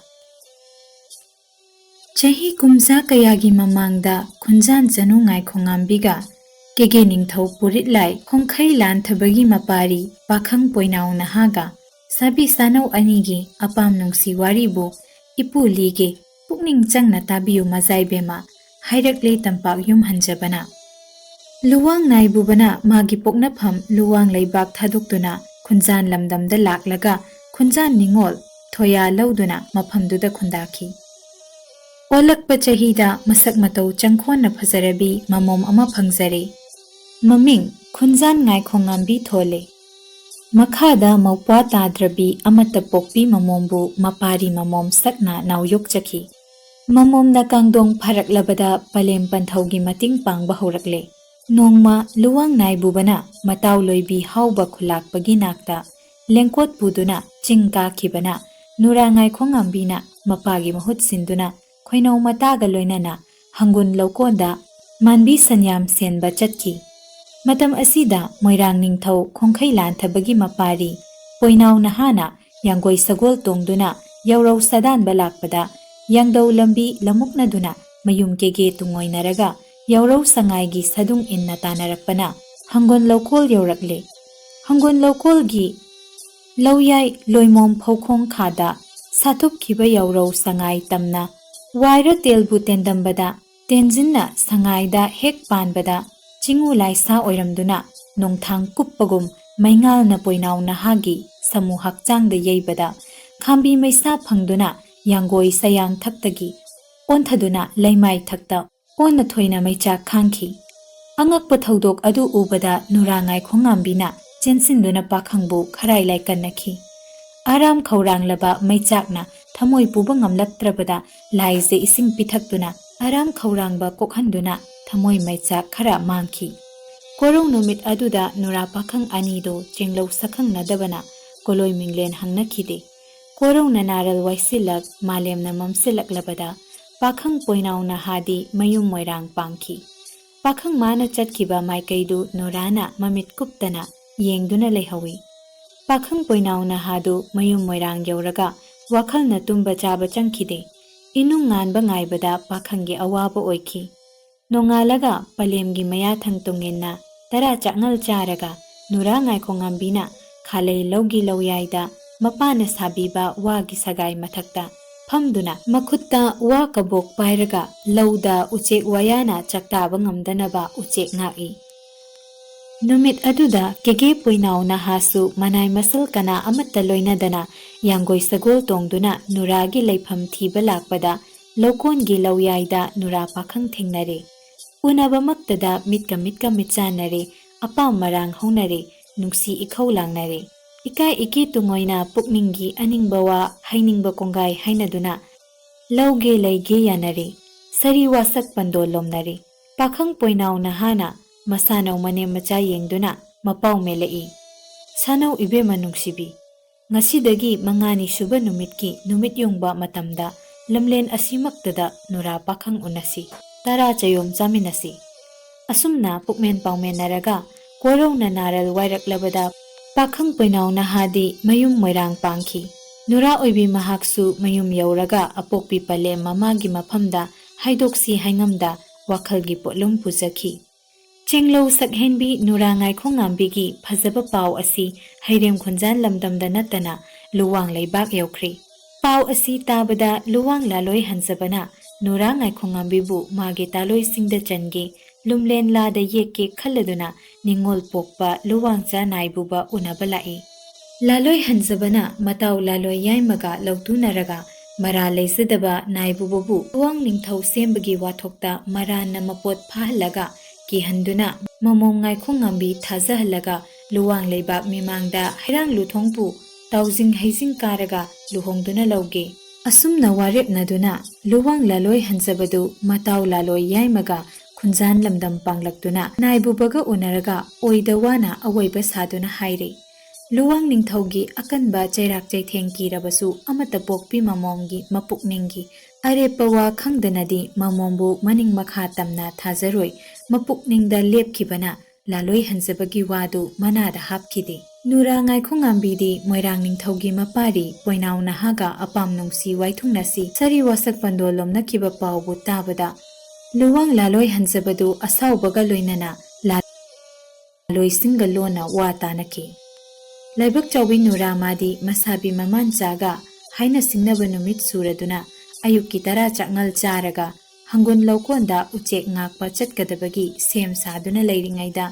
ꯆꯍꯤ ꯀꯨꯝꯖꯥ ꯀꯌꯥꯒꯤ ꯃꯃꯥꯡꯗ ꯈꯨꯟꯖꯥꯟ ꯆꯅꯨ ꯉꯥꯏꯈꯣꯉꯥꯝꯕꯤꯒ ꯀꯦꯒꯦ ꯅꯤꯡꯊꯧ ꯄꯨꯔꯤꯠꯂꯥꯏ ꯈꯣꯡꯈꯩ ꯂꯥꯟꯊꯕꯒꯤ ꯃꯄꯥꯔꯤ ꯄꯥꯈꯪ ꯄꯣꯏꯅꯥꯎ ꯅꯍꯥꯒ ꯁꯥꯕꯤ ꯁꯥꯅꯧ ꯑꯅꯤꯒꯤ ꯑꯄꯥꯝ ꯅꯨꯡꯁꯤ ꯋꯥꯔꯤꯕꯨ ꯏꯄꯨ ꯂꯤꯒꯦ, ꯄꯨꯛꯅꯤꯡ ꯆꯪꯅ ꯇꯥꯕꯤꯌꯨ ꯃꯖꯥꯏꯕꯦꯝꯃ, ꯍꯥꯏꯔꯛꯂꯦ ꯇꯝꯄꯥꯛ ꯌꯨꯝ ꯍꯟꯖꯕꯅ꯫ ꯂꯨꯋꯥꯡ ꯅꯥꯏꯕꯨꯕꯅ ꯃꯥꯒꯤ ꯄꯣꯛꯅꯐꯝ ꯂꯨꯋꯥꯡ ꯂꯩꯕꯥꯛ ꯊꯥꯗꯣꯛꯇꯨꯅ ꯈꯨꯟꯖꯥꯟ ꯂꯝꯗꯝꯗ ꯂꯥꯛꯂꯒ ꯈꯨꯟꯖꯥꯟ ꯅꯤꯡꯉꯣꯜ ꯊꯣꯌꯥ ꯂꯧꯗꯨꯅ ꯃꯐꯝꯗꯨꯗ ꯈꯨꯟꯗꯥꯈꯤ꯫ ꯑꯣꯜꯂꯛꯄ ꯆꯍꯤꯗ ꯃꯁꯛ ꯃꯇꯧ ꯆꯪꯈꯣꯟꯅ ꯐꯖꯔꯕꯤ ꯃꯃꯣꯝ ꯑꯃ ꯐꯪꯖꯔꯦ꯫ ꯃꯃꯤꯡ ꯈꯨꯟꯖꯥꯟ ꯉꯥꯏꯈꯣꯡꯉꯥꯝꯕꯤ ꯊꯣꯜꯂꯦ꯫ ꯃꯈꯥꯗ ꯃꯧꯄ꯭ꯋꯥ ꯇꯥꯗ꯭ꯔꯕꯤ ꯑꯃꯠꯇ ꯄꯣꯛꯄꯤ ꯃꯃꯣꯝꯕꯨ ꯃꯄꯥꯔꯤ ꯃꯃꯣꯝ ꯁꯛꯅ ꯅꯥꯎꯌꯣꯛꯆꯈꯤ꯫ ꯃꯃꯣꯝꯅ ꯀꯥꯡꯗꯣꯡ ꯐꯔꯛꯂꯕꯗ ꯄꯂꯦꯝ ꯄꯟꯊꯧꯒꯤ ꯃꯇꯦꯡ ꯄꯥꯡꯕ ꯍꯧꯔꯛꯂꯦ꯫ ꯅꯣꯡꯃ ꯂꯨꯋꯥꯡ ꯅꯥꯏꯕꯨꯕꯅ ꯃꯇꯥꯎ ꯂꯣꯏꯕꯤ ꯍꯥꯎꯕ ꯈꯨꯂꯥꯛꯄꯒꯤ ꯅꯥꯛꯇ ꯂꯦꯡꯀꯣꯠ ꯄꯨꯗꯨꯅ ꯆꯤꯡ ꯀꯥꯈꯤꯕꯅ ꯅꯨꯔꯥ ꯉꯥꯏꯈꯣꯉꯥꯝꯕꯤꯅ ꯃꯄꯥꯒꯤ ꯃꯍꯨꯠ ꯁꯤꯟꯗꯨꯅ ꯈꯣꯏꯅꯧ ꯃꯇꯥꯒ ꯂꯣꯏꯅꯅ ꯍꯪꯒꯨꯟ ꯂꯧꯀꯣꯟꯗ ꯃꯥꯟꯕꯤ ꯁꯟꯌꯥꯝ ꯁꯦꯟꯕ ꯆꯠꯈꯤ꯫ ꯃꯇꯝ ꯑꯁꯤꯗ ꯃꯣꯏꯔꯥꯡ ꯅꯤꯡꯊꯧ ꯈꯣꯡꯈꯩ ꯂꯥꯟꯊꯕꯒꯤ ꯃꯄꯥꯔꯤ ꯄꯣꯏꯅꯥꯎ ꯅꯍꯥꯅ ꯌꯥꯡꯒꯣꯏ ꯁꯒꯣꯜ ꯇꯣꯡꯗꯨꯅ ꯌꯥꯎꯔꯧ ꯁꯥꯗꯥꯟꯕ ꯂꯥꯛꯄꯗ ꯌꯥꯡꯗꯧ ꯂꯝꯕꯤ ꯂꯃꯨꯛꯅꯗꯨꯅ ꯃꯌꯨꯝ ꯀꯦꯒꯦ ꯇꯨꯡꯑꯣꯏꯅꯔꯒ ꯌꯥꯎꯔꯧ ꯁꯉꯥꯏꯒꯤ ꯁꯥꯗꯨꯡ ꯏꯟꯅ ꯇꯥꯟꯅꯔꯛꯄꯅ ꯍꯪꯒꯣꯟ ꯂꯧꯀꯣꯜ ꯌꯧꯔꯛꯂꯦ꯫ ꯍꯪꯒꯣꯟ ꯂꯧꯀꯣꯜꯒꯤ ꯂꯧꯌꯥꯏ ꯂꯣꯏꯃꯣꯝ ꯐꯧꯈꯣꯡ ꯈꯥꯗ ꯁꯥꯊꯨꯞꯈꯤꯕ ꯌꯥꯎꯔꯧ ꯁꯉꯥꯏ ꯇꯝꯅ ꯋꯥꯏꯔ ꯇꯦꯜꯕꯨ ꯇꯦꯟꯗꯝꯕꯗ, ꯇꯦꯟꯖꯤꯟꯅ ꯁꯉꯥꯏꯗ ꯍꯦꯛ ꯄꯥꯟꯕꯗ, ꯆꯤꯡꯎ ꯂꯥꯏꯁꯥ ꯑꯣꯏꯔꯝꯗꯨꯅ ꯅꯣꯡꯊꯥꯡ ꯀꯨꯞꯄꯒꯨꯝ ꯃꯩꯉꯥꯜꯅ ꯄꯣꯏꯅꯥꯎ ꯅꯍꯥꯒꯤ ꯁꯃꯨ ꯍꯛꯆꯥꯡꯗ ꯌꯩꯕꯗ, ꯈꯥꯝꯕꯤ ꯃꯩꯁꯥ ꯐꯪꯗꯨꯅ ꯌꯥꯡꯒꯣꯏ ꯁꯌꯥꯡ ꯊꯛꯇꯒꯤ ꯑꯣꯟꯊꯗꯨꯅ ꯂꯩꯃꯥꯏ ꯊꯛꯇ ꯑꯣꯟꯅ ꯊꯣꯏꯅ ꯃꯩꯆꯥꯛ ꯈꯥꯡꯈꯤ꯫ ꯑꯉꯛꯄ ꯊꯧꯗꯣꯛ ꯑꯗꯨ ꯎꯕꯗ ꯅꯨꯔꯥ ꯉꯥꯏꯈꯣꯡꯉꯥꯝꯕꯤꯅ ꯆꯦꯟꯁꯤꯟꯗꯨꯅ ꯄꯥꯈꯪꯕꯨ ꯈꯔꯥꯏ ꯂꯥꯏꯀꯟꯅꯈꯤ꯫ ꯑꯔꯥꯝ ꯈꯧꯔꯥꯡꯂꯕ ꯃꯩꯆꯥꯛꯅ ꯊꯃꯣꯏ ꯄꯨꯕ ꯉꯝꯂꯛꯇ꯭ꯔꯕꯗ ꯂꯥꯏꯖ ꯏꯁꯤꯡ ꯄꯤꯊꯛꯇꯨꯅ ꯑꯔꯥꯝ ꯈꯧꯔꯥꯡꯕ ꯀꯣꯛꯍꯟꯗꯨꯅ ꯊꯃꯣꯏ ꯃꯩꯆꯥꯛ ꯈꯔ ꯃꯥꯡꯈꯤ꯫ ꯀꯣꯔꯧ ꯅꯨꯃꯤꯠ ꯑꯗꯨꯗ ꯅꯨꯔꯥ ꯄꯥꯈꯪ ꯑꯅꯤꯗꯨ ꯆꯦꯡꯂꯧ ꯁꯛꯈꯪꯅꯗꯕꯅ ꯀꯣꯂꯣꯏ ꯃꯤꯡꯂꯦꯟ ꯍꯪꯅꯈꯤꯗꯦ꯫ ꯀꯣꯔꯧꯅ ꯅꯥꯔꯜ ꯋꯥꯏꯁꯤꯜꯂꯛ, ꯃꯥꯂꯦꯝꯅ ꯃꯝꯁꯤꯜꯂꯛꯂꯕꯗ ꯄꯥꯈꯪ ꯄꯣꯏꯅꯥꯎ ꯅꯍꯥꯗꯤ ꯃꯌꯨꯝ ꯃꯣꯏꯔꯥꯡ ꯄꯥꯡꯈꯤ꯫ ꯄꯥꯈꯪ ꯃꯥꯅ ꯆꯠꯈꯤꯕ ꯃꯥꯏꯀꯩꯗꯨ ꯅꯨꯔꯥꯅ ꯃꯃꯤꯠ ꯀꯨꯞꯇꯅ ꯌꯦꯡꯗꯨꯅ ꯂꯩꯍꯧꯏ꯫ ꯄꯥꯈꯪ ꯄꯣꯏꯅꯥꯎ ꯅꯍꯥꯗꯨ ꯃꯌꯨꯝ ꯃꯣꯏꯔꯥꯡ ꯌꯧꯔꯒ ꯋꯥꯈꯜꯅ ꯇꯨꯝꯕ ꯆꯥꯕ ꯆꯪꯈꯤꯗꯦ꯫ ꯏꯅꯨꯡ ꯉꯥꯟꯕ ꯉꯥꯏꯕꯗ ꯄꯥꯈꯪꯒꯤ ꯑꯋꯥꯕ ꯑꯣꯏꯈꯤ꯫ ꯅꯣꯡꯉꯥꯜꯂꯒ ꯄꯂꯦꯝꯒꯤ ꯃꯌꯥꯊꯪ ꯇꯨꯡꯏꯟꯅ ꯇꯔꯥ ꯆꯥꯛꯅꯜ ꯆꯥꯔꯒ ꯅꯨꯔꯥ ꯉꯥꯏꯈꯣꯡꯉꯥꯝꯕꯤꯅ ꯈꯥꯂꯩ ꯂꯧꯒꯤ ꯂꯧꯌꯥꯏꯗ ꯃꯄꯥꯅ ꯁꯥꯕꯤꯕ ꯋꯥꯒꯤ ꯁꯒꯥꯏ ꯃꯊꯛꯇ ꯐꯝꯗꯨꯅ ꯃꯈꯨꯠꯇ ꯋꯥ ꯀꯕꯣꯛ ꯄꯥꯏꯔꯒ ꯂꯧꯗ ꯎꯆꯦꯛ ꯋꯥꯌꯥꯅ ꯆꯥꯛꯇꯥꯕ ꯉꯝꯗꯅꯕ ꯎꯆꯦꯛ ꯉꯥꯛꯏ꯫ ꯅꯨꯃꯤꯠ ꯑꯗꯨꯗ ꯀꯦꯒꯦ ꯄꯣꯏꯅꯥꯎ ꯅꯍꯥꯁꯨ ꯃꯅꯥꯏ ꯃꯁꯜ ꯀꯅꯥ ꯑꯃꯠꯇ ꯂꯣꯏꯅꯗꯅ ꯌꯥꯡꯒꯣꯏ ꯁꯒꯣꯜ ꯇꯣꯡꯗꯨꯅ ꯅꯨꯔꯥꯒꯤ ꯂꯩꯐꯝ ꯊꯤꯕ ꯂꯥꯛꯄꯗ ꯂꯧꯀꯣꯟꯒꯤ ꯂꯧꯌꯥꯏꯗ ꯅꯨꯔꯥ ꯄꯥꯈꯪ ꯊꯦꯡꯅꯔꯦ꯫ ꯎꯅꯕꯃꯛꯇꯗ ꯃꯤꯠꯀ ꯃꯤꯠꯀ ꯃꯤꯠꯆꯥꯟꯅꯔꯦ, ꯑꯄꯥꯝ ꯃꯔꯥꯡ ꯍꯧꯅꯔꯦ, ꯅꯨꯡꯁꯤ ꯏꯈꯧ ꯂꯥꯡꯅꯔꯦ꯫ ꯏꯀꯥꯏ ꯏꯀꯤ ꯇꯨꯡꯑꯣꯏꯅ ꯄꯨꯛꯅꯤꯡꯒꯤ ꯑꯅꯤꯡꯕ ꯋꯥ ꯍꯥꯏꯅꯤꯡꯕ ꯀꯣꯡꯒꯥꯏ ꯍꯥꯏꯅꯗꯨꯅ ꯂꯧꯒꯦ ꯂꯩꯒꯦ ꯌꯥꯅꯔꯦ꯫ ꯁꯔꯤ ꯋꯥꯁꯛ ꯄꯟꯗꯣꯜ ꯂꯣꯝꯅꯔꯦ꯫ ꯄꯥꯈꯪ ꯄꯣꯏꯅꯥꯎ ꯅꯍꯥꯅ ꯃꯁꯥꯅꯧ ꯃꯅꯦꯝ ꯃꯆꯥ ꯌꯦꯡꯗꯨꯅ ꯃꯄꯥꯎ ꯃꯦꯜꯂꯛꯏ꯫ ꯁꯥꯅꯧ ꯏꯕꯦꯝꯃ ꯅꯨꯡꯁꯤꯕꯤ, ꯉꯁꯤꯗꯒꯤ ꯃꯉꯥꯅꯤ ꯁꯨꯕ ꯅꯨꯃꯤꯠꯀꯤ ꯅꯨꯃꯤꯠ ꯌꯨꯡꯕ ꯃꯇꯝꯗ ꯂꯝꯂꯦꯟ ꯑꯁꯤꯃꯛꯇꯗ ꯅꯨꯔꯥ ꯄꯥꯈꯪ ꯎꯅꯁꯤ, ꯇꯔꯥ ꯆꯌꯣꯝ ꯆꯥꯃꯤꯟꯅꯁꯤ꯫ ꯑꯁꯨꯝꯅ ꯄꯨꯛꯃꯦꯟ ꯄꯥꯎꯃꯦꯟꯅꯔꯒ ꯀꯣꯔꯧꯅ ꯅꯥꯔꯜ ꯋꯥꯏꯔꯛꯂꯕꯗ ꯄꯥꯈꯪ ꯄꯣꯏꯅꯥꯎ ꯅꯍꯥꯗꯤ ꯃꯌꯨꯝ ꯃꯣꯏꯔꯥꯡ ꯄꯥꯡꯈꯤ꯫ ꯅꯨꯔꯥ ꯑꯣꯏꯕꯤ ꯃꯍꯥꯛꯁꯨ ꯃꯌꯨꯝ ꯌꯧꯔꯒ ꯑꯄꯣꯛꯄꯤ ꯄꯂꯦꯝ ꯃꯃꯥꯒꯤ ꯃꯐꯝꯗ ꯍꯥꯏꯗꯣꯛꯁꯤ ꯍꯥꯏꯉꯝꯗ ꯋꯥꯈꯜꯒꯤ ꯄꯣꯠꯂꯨꯝ ꯄꯨꯖꯈꯤ꯫ ꯆꯤꯡꯂꯧ ꯁꯛꯍꯦꯟꯕꯤ ꯅꯨꯔꯥ ꯉꯥꯏꯈꯣꯡꯉꯥꯝꯕꯤꯒꯤ ꯐꯖꯕ ꯄꯥꯎ ꯑꯁꯤ ꯍꯩꯔꯦꯝ ꯈꯨꯟꯖꯥꯟ ꯂꯝꯗꯝꯗ ꯅꯠꯇꯅ ꯂꯨꯋꯥꯡ ꯂꯩꯕꯥꯛ ꯌꯧꯈ꯭ꯔꯦ꯫ ꯄꯥꯎ ꯑꯁꯤ ꯇꯥꯕꯗ ꯂꯨꯋꯥꯡ ꯂꯥꯂꯣꯏ ꯍꯟꯖꯕꯅ ꯅꯨꯔꯥ ꯉꯥꯏꯈꯣꯡꯉꯥꯝꯕꯤꯕꯨ ꯃꯥꯒꯤ ꯇꯥꯂꯣꯏꯁꯤꯡꯗ ꯆꯟꯒꯦ, ꯂꯨꯝꯂꯦꯟ ꯂꯥꯗ ꯌꯦꯛꯀꯦ ꯈꯜꯂꯗꯨꯅ ꯅꯤꯡꯉꯣꯜ ꯄꯣꯛꯄ ꯂꯨꯋꯥꯡꯆꯥ ꯅꯥꯏꯕꯨꯕ ꯎꯅꯕ ꯂꯥꯛꯏ꯫ ꯂꯥꯂꯣꯏ ꯍꯟꯖꯕꯅ ꯃꯇꯥꯎ ꯂꯥꯂꯣꯏ ꯌꯥꯏꯃꯒ ꯂꯧꯇꯨꯅꯔꯒ ꯃꯔꯥ ꯂꯩꯖꯗꯕ ꯅꯥꯏꯕꯨꯕꯕꯨ ꯂꯨꯋꯥꯡ ꯅꯤꯡꯊꯧ ꯁꯦꯝꯕꯒꯤ ꯋꯥꯊꯣꯛꯇ ꯃꯔꯥꯟꯅ ꯃꯄꯣꯠ ꯐꯥꯍꯜꯂꯒ ꯀꯤꯍꯟꯗꯨꯅ ꯃꯃꯣꯝ ꯉꯥꯏꯈꯣꯡꯉꯥꯝꯕꯤ ꯊꯥꯖꯍꯜꯂꯒ ꯂꯨꯋꯥꯡ ꯂꯩꯕꯥꯛ ꯃꯤꯃꯥꯡꯗ ꯍꯩꯔꯥꯡ ꯂꯨꯊꯣꯡꯄꯨ ꯇꯥꯎꯖꯤꯡ ꯍꯩꯖꯤꯡ ꯀꯥꯔꯒ ꯂꯨꯍꯣꯡꯗꯨꯅ ꯂꯧꯒꯦ꯫ ꯑꯁꯨꯝꯅ ꯋꯥꯔꯦꯞꯅꯗꯨꯅ ꯂꯨꯋꯥꯡ ꯂꯥꯂꯣꯏ ꯍꯟꯖꯕꯗꯨ ꯃꯇꯥꯎ ꯂꯥꯂꯣꯏ ꯌꯥꯏꯃꯒ ꯈꯨꯟꯖꯥꯟ ꯂꯝꯗꯝ ꯄꯥꯡꯂꯛꯇꯨꯅ ꯅꯥꯏꯕꯨꯕꯒ ꯎꯅꯔꯒ ꯑꯣꯏꯗ ꯋꯥꯅ ꯑꯋꯣꯏꯕ ꯁꯥꯗꯨꯅ ꯍꯥꯏꯔꯦ꯫ ꯂꯨꯋꯥꯡ ꯅꯤꯡꯊꯧꯒꯤ ꯑꯀꯟꯕ ꯆꯩꯔꯥꯛ ꯆꯩꯊꯦꯡ ꯀꯤꯔꯕꯁꯨ ꯑꯃꯠꯇ ꯄꯣꯛꯄꯤ ꯃꯃꯣꯝꯒꯤ ꯃꯄꯨꯛꯅꯤꯡꯒꯤ ꯑꯔꯦꯞꯄ ꯋꯥ ꯈꯪꯗꯅꯗꯤ ꯃꯃꯣꯝꯕꯨ ꯃꯅꯤꯡ ꯃꯈꯥ ꯇꯝꯅ ꯊꯥꯖꯔꯣꯏ꯫ ꯃꯄꯨꯛꯅꯤꯡꯗ ꯂꯦꯞꯈꯤꯕꯅ ꯂꯥꯂꯣꯏ ꯍꯟꯖꯕꯒꯤ ꯋꯥꯗꯨ ꯃꯅꯥꯗ ꯍꯥꯞꯈꯤꯗꯦ꯫ ꯅꯨꯔꯥ ꯉꯥꯏꯈꯣꯉꯥꯝꯕꯤꯗꯤ ꯃꯣꯏꯔꯥꯡ ꯅꯤꯡꯊꯧꯒꯤ ꯃꯄꯥꯔꯤ ꯄꯣꯏꯅꯥꯎ ꯅꯍꯥꯒ ꯑꯄꯥꯝ ꯅꯨꯡꯁꯤ ꯋꯥꯏꯊꯨꯡꯅꯁꯤ ꯁꯥꯔꯤ ꯋꯥꯁꯛ ꯄꯟꯗꯣ ꯂꯣꯝꯅꯈꯤꯕ ꯄꯥꯎꯕꯨ ꯇꯥꯕꯗ ꯂꯨꯋꯥꯡ ꯂꯥꯂꯣꯏ ꯍꯟꯖꯕꯗꯨ ꯑꯁꯥꯎꯕꯒ ꯂꯣꯏꯅꯅ ꯂꯥꯂꯣꯏꯁꯤꯡꯒ ꯂꯣꯟꯅ ꯋꯥ ꯇꯥꯅꯈꯤ꯫ ꯂꯥꯏꯕꯛ ꯆꯥꯎꯕꯤ ꯅꯨꯔꯥ ꯃꯥꯗꯤ ꯃꯁꯥꯕꯤ ꯃꯃꯥꯟꯆꯥꯒ ꯍꯥꯏꯅ ꯁꯤꯡꯅꯕ ꯅꯨꯃꯤꯠ ꯁꯨꯔꯗꯨꯅ ꯑꯌꯨꯛꯀꯤ ꯇꯔꯥ ꯆꯥꯛꯉꯜ ꯆꯥꯔꯒ ꯍꯪꯒꯨꯟ ꯂꯧꯀꯣꯟꯗ ꯎꯆꯦꯛ ꯉꯥꯛꯄ ꯆꯠꯀꯗꯕꯒꯤ ꯁꯦꯝ ꯁꯥꯗꯨꯅ ꯂꯩꯔꯤꯉꯩꯗ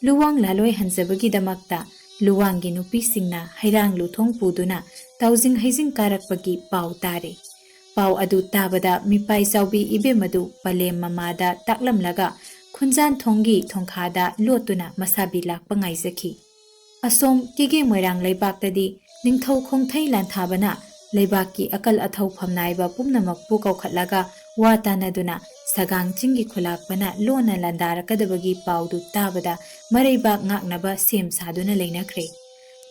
ꯂꯨꯋꯥꯡ ꯂꯥꯂꯣꯏ ꯍꯟꯖꯕꯒꯤꯗꯃꯛꯇ ꯂꯨꯋꯥꯡꯒꯤ ꯅꯨꯄꯤꯁꯤꯡꯅ ꯍꯩꯔꯥꯡ ꯂꯨꯊꯣꯡ ꯄꯨꯗꯨꯅ ꯇꯥꯎꯖꯤꯡ ꯍꯩꯖꯤꯡ ꯀꯥꯔꯛꯄꯒꯤ ꯄꯥꯎ ꯇꯥꯔꯦ꯫ ꯄꯥꯎ ꯑꯗꯨ ꯇꯥꯕꯗ ꯃꯤꯄꯥꯏ ꯆꯥꯎꯕꯤ ꯏꯕꯦꯝ ꯑꯗꯨ ꯄꯂꯦꯝ ꯃꯃꯥꯗ ꯇꯥꯛꯂꯝꯂꯒ ꯈꯨꯟꯖꯥꯟ ꯊꯣꯡꯒꯤ ꯊꯣꯡꯈꯥꯗ ꯂꯣꯠꯇꯨꯅ ꯃꯁꯥꯕꯤ ꯂꯥꯛꯄ ꯉꯥꯏꯖꯈꯤ꯫ ꯑꯁꯣꯝ ꯀꯦꯒꯦ ꯃꯣꯏꯔꯥꯡ ꯂꯩꯕꯥꯛꯇꯗꯤ ꯅꯤꯡꯊꯧ ꯈꯣꯡꯊꯩ ꯂꯥꯟꯊꯥꯕꯅ ꯂꯩꯕꯥꯛꯀꯤ ꯑꯀꯜ ꯑꯊꯧ ꯐꯝꯅꯥꯏꯕ ꯄꯨꯝꯅꯃꯛꯄꯨ ꯀꯧꯈꯠꯂꯒ ꯋꯥ ꯇꯥꯅꯗꯨꯅ ꯁꯒꯥꯡ ꯆꯤꯡꯒꯤ ꯈꯨꯂꯥꯛꯄꯅ ꯂꯣꯟꯅ ꯂꯥꯟꯗꯥꯔꯛꯀꯗꯕꯒꯤ ꯄꯥꯎꯗꯨ ꯇꯥꯕꯗ ꯃꯔꯩꯕꯥꯛ ꯉꯥꯛꯅꯕ ꯁꯦꯝ ꯁꯥꯗꯨꯅ ꯂꯩꯅꯈ꯭ꯔꯦ꯫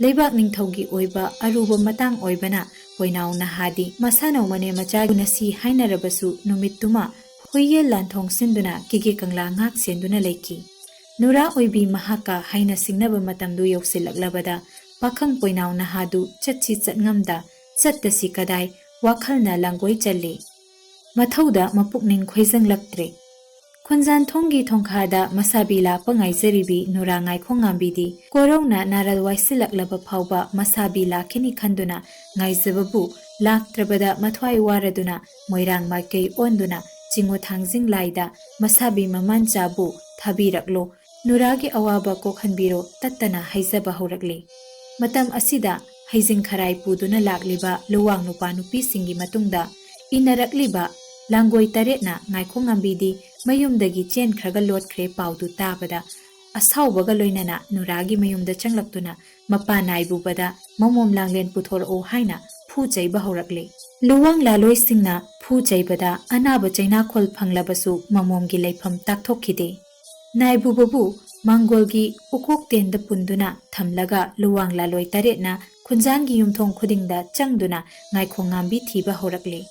ꯂꯩꯕꯥꯛ ꯅꯤꯡꯊꯧꯒꯤ ꯑꯣꯏꯕ ꯑꯔꯨꯕ ꯃꯇꯥꯡ ꯑꯣꯏꯕꯅ ꯄꯣꯏꯅꯥꯎ ꯅꯍꯥꯗꯤ ꯃꯁꯥꯅꯧ ꯃꯅꯦ ꯃꯆꯥ ꯎꯅꯁꯤ ꯍꯥꯏꯅꯔꯕꯁꯨ ꯅꯨꯃꯤꯠꯇꯨꯃ ꯍꯨꯏꯌꯦꯜ ꯂꯥꯟꯊꯣꯡ ꯁꯤꯟꯗꯨꯅ ꯀꯦꯒꯦ ꯀꯪꯂꯥ ꯉꯥꯛ ꯁꯦꯟꯗꯨꯅ ꯂꯩꯈꯤ꯫ ꯅꯨꯔꯥ ꯑꯣꯏꯕꯤ ꯃꯍꯥꯛꯀ ꯍꯥꯏꯅ ꯁꯤꯡꯅꯕ ꯃꯇꯝꯗꯨ ꯌꯧꯁꯤꯜꯂꯛꯂꯕꯗ ꯄꯥꯈꯪ ꯄꯣꯏꯅꯥꯎ ꯅꯍꯥꯗꯨ ꯆꯠꯁꯤ ꯆꯠꯉꯝꯗ ꯆꯠꯇꯁꯤ ꯀꯗꯥꯏ ꯋꯥꯈꯜꯅ ꯂꯥꯡꯒꯣꯏ ꯆꯜꯂꯤ꯫ ꯃꯊꯧꯗ ꯃꯄꯨꯛꯅꯤꯡ ꯈꯣꯏꯖꯪꯂꯛꯇ꯭ꯔꯦ꯫ ꯈꯨꯟꯖꯥꯟꯊꯣꯡꯒꯤ ꯊꯣꯡꯈꯥꯗ ꯃꯁꯥꯕꯤ ꯂꯥꯛꯄ ꯉꯥꯏꯖꯔꯤꯕꯤ ꯅꯨꯔꯥ ꯉꯥꯏꯈꯣꯡꯉꯥꯝꯕꯤꯗꯤ ꯀꯣꯔꯧꯅ ꯅꯥꯔꯜ ꯋꯥꯏꯁꯤꯜꯂꯛꯂꯕ ꯐꯥꯎꯕ ꯃꯁꯥꯕꯤ ꯂꯥꯛꯈꯤꯅꯤ ꯈꯟꯗꯨꯅ ꯉꯥꯏꯖꯕꯕꯨ ꯂꯥꯛꯇ꯭ꯔꯕꯗ ꯃꯊ꯭ꯋꯥꯏ ꯋꯥꯔꯗꯨꯅ ꯃꯣꯏꯔꯥꯡ ꯃꯥꯏꯀꯩ ꯑꯣꯟꯗꯨꯅ ꯆꯤꯡꯉꯨ ꯊꯥꯡꯖꯤꯡ ꯂꯥꯏꯗ ꯃꯁꯥꯕꯤ ꯃꯃꯥꯟꯆꯥꯕꯨ ꯊꯥꯕꯤꯔꯛꯂꯣ, ꯅꯨꯔꯥꯒꯤ ꯑꯋꯥꯕ ꯀꯣꯛꯍꯟꯕꯤꯔꯣ ꯇꯠꯇꯅ ꯍꯥꯏꯖꯕ ꯍꯧꯔꯛꯂꯤ꯫ ꯃꯇꯝ ꯑꯁꯤꯗ ꯍꯩꯖꯤꯡ ꯈꯔꯥꯏ ꯄꯨꯗꯨꯅ ꯂꯥꯛꯂꯤꯕ ꯂꯨꯋꯥꯡ ꯅꯨꯄꯥ ꯅꯨꯄꯤꯁꯤꯡꯒꯤ ꯃꯇꯨꯡꯗ ꯏꯟꯅꯔꯛꯂꯤꯕ ꯂꯥꯡꯒꯣꯏ ꯇꯔꯦꯠꯅ ꯉꯥꯏꯈꯣꯡꯉꯥꯝꯕꯤꯗꯤ ꯃꯌꯨꯝꯗꯒꯤ ꯆꯦꯟꯈ꯭ꯔꯒ ꯂꯣꯠꯈ꯭ꯔꯦ ꯄꯥꯎꯗꯨ ꯇꯥꯕꯗ ꯑꯁꯥꯎꯕꯒ ꯂꯣꯏꯅꯅ ꯅꯨꯔꯥꯒꯤ ꯃꯌꯨꯝꯗ ꯆꯪꯂꯛꯇꯨꯅ ꯃꯄꯥ ꯅꯥꯏꯕꯨꯕꯗ ꯃꯃꯣꯝ ꯂꯥꯡꯂꯦꯟ ꯄꯨꯊꯣꯔꯛꯎ ꯍꯥꯏꯅ ꯐꯨ ꯆꯩꯕ ꯍꯧꯔꯛꯂꯦ꯫ ꯂꯨꯋꯥꯡ ꯂꯥꯂꯣꯏꯁꯤꯡꯅ ꯐꯨ ꯆꯩꯕꯗ ꯑꯅꯥꯕ ꯆꯩꯅꯥꯈꯣꯜ ꯐꯪꯂꯕꯁꯨ ꯃꯃꯣꯝꯒꯤ ꯂꯩꯐꯝ ꯇꯥꯛꯊꯣꯛꯈꯤꯗꯦ꯫ ꯅꯥꯏꯕꯨꯕꯕꯨ ꯃꯥꯡꯒꯣꯜꯒꯤ ꯎꯀꯣꯛꯇꯦꯟꯗ ꯄꯨꯟꯗꯨꯅ ꯊꯝꯂꯒ ꯂꯨꯋꯥꯡ ꯂꯥꯂꯣꯏ ꯇꯔꯦꯠꯅ ꯈꯨꯟꯖꯥꯟꯒꯤ ꯌꯨꯝꯊꯣꯡ ꯈꯨꯗꯤꯡꯗ ꯆꯪꯗꯨꯅ ꯉꯥꯏꯈꯣꯡꯉꯥꯝꯕꯤ ꯊꯤꯕ ꯍꯧꯔꯛꯂꯦ꯫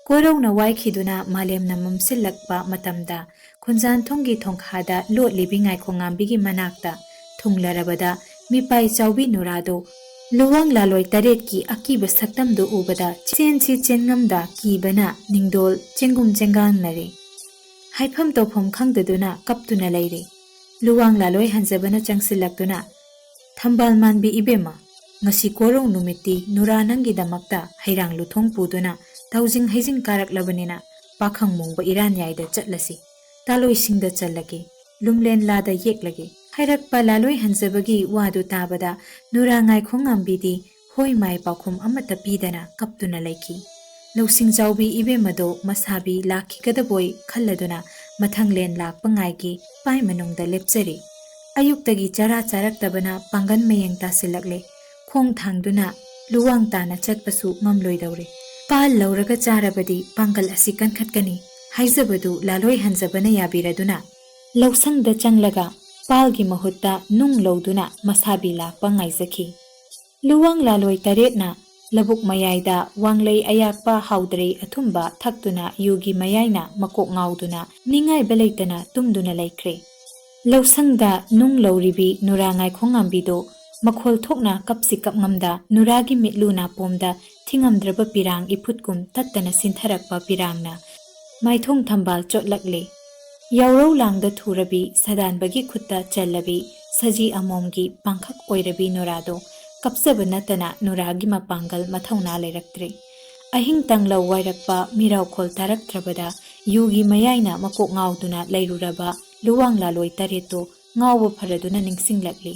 ꯀꯣꯔꯧꯅ ꯋꯥꯏꯈꯤꯗꯨꯅ ꯃꯥꯂꯦꯝꯅ ꯃꯝꯁꯤꯜꯂꯛꯄ ꯃꯇꯝꯗ ꯈꯨꯟꯖꯥꯟꯊꯣꯡꯒꯤ ꯊꯣꯡꯈꯥꯗ ꯂꯣꯠꯂꯤꯕꯤ ꯉꯥꯏꯈꯣꯡꯉꯥꯝꯕꯤꯒꯤ ꯃꯅꯥꯛꯇ ꯊꯨꯡꯂꯔꯕꯗ ꯃꯤꯄꯥꯏ ꯆꯥꯎꯕꯤ ꯅꯨꯔꯥꯗꯣ ꯂꯨꯋꯥꯡ ꯂꯥꯂꯣꯏ ꯇꯔꯦꯠꯀꯤ ꯑꯀꯤꯕ ꯁꯛꯇꯝꯗꯨ ꯎꯕꯗ ꯆꯦꯟꯁꯤ ꯆꯦꯟꯉꯝꯗ ꯀꯤꯕꯅ ꯅꯤꯡꯗꯣꯜ ꯆꯦꯡꯒꯨꯝ ꯆꯦꯡꯒꯥꯡꯅꯔꯦ꯫ ꯍꯥꯏꯐꯝ ꯇꯧꯐꯝ ꯈꯪꯗꯗꯨꯅ ꯀꯞꯇꯨꯅ ꯂꯩꯔꯦ꯫ ꯂꯨꯋꯥꯡ ꯂꯥꯂꯣꯏ ꯍꯟꯖꯕꯅ ꯆꯪꯁꯤꯜꯂꯛꯇꯨꯅ, "ꯊꯝꯕꯥꯜ ꯃꯥꯟꯕꯤ ꯏꯕꯦꯝꯃ, ꯉꯁꯤ ꯀꯣꯔꯧ ꯅꯨꯃꯤꯠꯇꯤ ꯅꯨꯔꯥ ꯅꯪꯒꯤꯗꯃꯛꯇ ꯍꯩꯔꯥꯡ ꯂꯨꯊꯣꯡ ꯄꯨꯗꯨꯅ ꯇꯧꯖꯤꯡ ꯍꯩꯖꯤꯡ ꯀꯥꯔꯛꯂꯕꯅꯤꯅ ꯄꯥꯈꯪ ꯃꯣꯡꯕ ꯏꯔꯥꯟꯌꯥꯏꯗ ꯆꯠꯂꯁꯤ, ꯇꯥꯂꯣꯏꯁꯤꯡꯗ ꯆꯜꯂꯒꯦ, ꯂꯨꯝꯂꯦꯟ ꯂꯥꯗ ꯌꯦꯛꯂꯒꯦ" ꯍꯥꯏꯔꯛꯄ ꯂꯥꯂꯣꯏ ꯍꯟꯖꯕꯒꯤ ꯋꯥꯗꯨ ꯇꯥꯕꯗ ꯅꯨꯔꯥ ꯉꯥꯏꯈꯣꯡꯉꯥꯝꯕꯤꯗꯤ ꯍꯣꯏ ꯃꯥꯏ ꯄꯥꯎꯈꯨꯝ ꯑꯃꯠꯇ ꯄꯤꯗꯅ ꯀꯞꯇꯨꯅ ꯂꯩꯈꯤ꯫ ꯂꯧꯁꯤꯡ ꯆꯥꯎꯕꯤ ꯏꯕꯦꯝꯃꯗꯣ ꯃꯁꯥꯕꯤ ꯂꯥꯛꯈꯤꯒꯗꯕꯣꯏ ꯈꯜꯂꯗꯨꯅ ꯃꯊꯪꯂꯦꯟ ꯂꯥꯛꯄ ꯉꯥꯏꯒꯤ ꯄꯥꯏ ꯃꯅꯨꯡꯗ ꯂꯦꯞꯆꯔꯤ꯫ ꯑꯌꯨꯛꯇꯒꯤ ꯆꯔꯥ ꯆꯥꯔꯛꯇꯕꯅ ꯄꯥꯡꯒꯜ ꯃꯌꯦꯡ ꯇꯥꯁꯤꯜꯂꯛꯂꯦ꯫ ꯈꯣꯡ ꯊꯥꯡꯗꯨꯅ ꯂꯨꯋꯥꯡ ꯇꯥꯅ ꯆꯠꯄꯁꯨ ꯉꯝꯂꯣꯏꯗꯧꯔꯦ꯫ ꯄꯥꯜ ꯂꯧꯔꯒ ꯆꯥꯔꯕꯗꯤ ꯄꯥꯡꯒꯜ ꯑꯁꯤ ꯀꯟꯈꯠꯀꯅꯤ ꯍꯥꯏꯖꯕꯗꯨ ꯂꯥꯂꯣꯏ ꯍꯟꯖꯕꯅ ꯌꯥꯕꯤꯔꯗꯨꯅ ꯂꯧꯁꯪꯗ ꯆꯪꯂꯒ ꯄꯥꯜꯒꯤ ꯃꯍꯨꯠꯇ ꯅꯨꯡ ꯂꯧꯗꯨꯅ ꯃꯁꯥꯕꯤ ꯂꯥꯛꯄ ꯉꯥꯏꯖꯈꯤ꯫ ꯂꯨꯋꯥꯡ ꯂꯥꯂꯣꯏ ꯇꯔꯦꯠꯅ ꯂꯧꯕꯨꯛ ꯃꯌꯥꯏꯗ ꯋꯥꯡꯂꯩ ꯑꯌꯥꯛꯄ ꯍꯥꯎꯗ꯭ꯔꯩ ꯑꯊꯨꯝꯕ ꯊꯛꯇꯨꯅ ꯌꯨꯒꯤ ꯃꯌꯥꯏꯅ ꯃꯀꯣꯛ ꯉꯥꯎꯗꯨꯅ ꯅꯤꯡꯉꯥꯏꯕ ꯂꯩꯇꯅ ꯇꯨꯝꯗꯨꯅ ꯂꯩꯈ꯭ꯔꯦ꯫ ꯂꯧꯁꯪꯗ ꯅꯨꯡ ꯂꯧꯔꯤꯕꯤ ꯅꯨꯔꯥ ꯉꯥꯏꯈꯣꯡꯉꯥꯝꯕꯤꯗꯣ ꯃꯈꯣꯜ ꯊꯣꯛꯅ ꯀꯞꯁꯤ ꯀꯞꯉꯝꯗ ꯅꯨꯔꯥꯒꯤ ꯃꯤꯠꯂꯨ ꯅꯥꯄꯣꯝꯗ ꯊꯤꯉꯝꯗ꯭ꯔꯕ ꯄꯤꯔꯥꯡ ꯏꯐꯨꯠꯀꯨꯝ ꯇꯠꯇꯅ ꯁꯤꯟꯊꯔꯛꯄ ꯄꯤꯔꯥꯡꯅ ꯃꯥꯏꯊꯣꯡ ꯊꯝꯕꯥꯜ ꯆꯣꯠꯂꯛꯂꯦ꯫ ꯌꯥꯎꯔꯧ ꯂꯥꯡꯗ ꯊꯨꯔꯕꯤ, ꯁꯗꯥꯟꯕꯒꯤ ꯈꯨꯠꯇ ꯆꯜꯂꯕꯤ, ꯁꯖꯤ ꯑꯃꯣꯝꯒꯤ ꯄꯥꯡꯈꯛ ꯑꯣꯏꯔꯕꯤ ꯅꯨꯔꯥꯗꯣ ꯀꯞꯆꯕ ꯅꯠꯇꯅ ꯅꯨꯔꯥꯒꯤ ꯃꯄꯥꯡꯒꯜ ꯃꯊꯧꯅꯥ ꯂꯩꯔꯛꯇ꯭ꯔꯦ꯫ ꯑꯍꯤꯡ ꯇꯥꯡꯂꯧ ꯋꯥꯏꯔꯛꯄ ꯃꯤꯔꯥꯎꯈꯣꯜ ꯇꯥꯔꯛꯇ꯭ꯔꯕꯗ ꯌꯨꯒꯤ ꯃꯌꯥꯏꯅ ꯃꯀꯣꯛ ꯉꯥꯎꯗꯨꯅ ꯂꯩꯔꯨꯔꯕ ꯂꯨꯋꯥꯡ ꯂꯥꯂꯣꯏ ꯇꯔꯦꯠꯇꯣ ꯉꯥꯎꯕ ꯐꯔꯗꯨꯅ ꯅꯤꯡꯁꯤꯡꯂꯛꯂꯤ꯫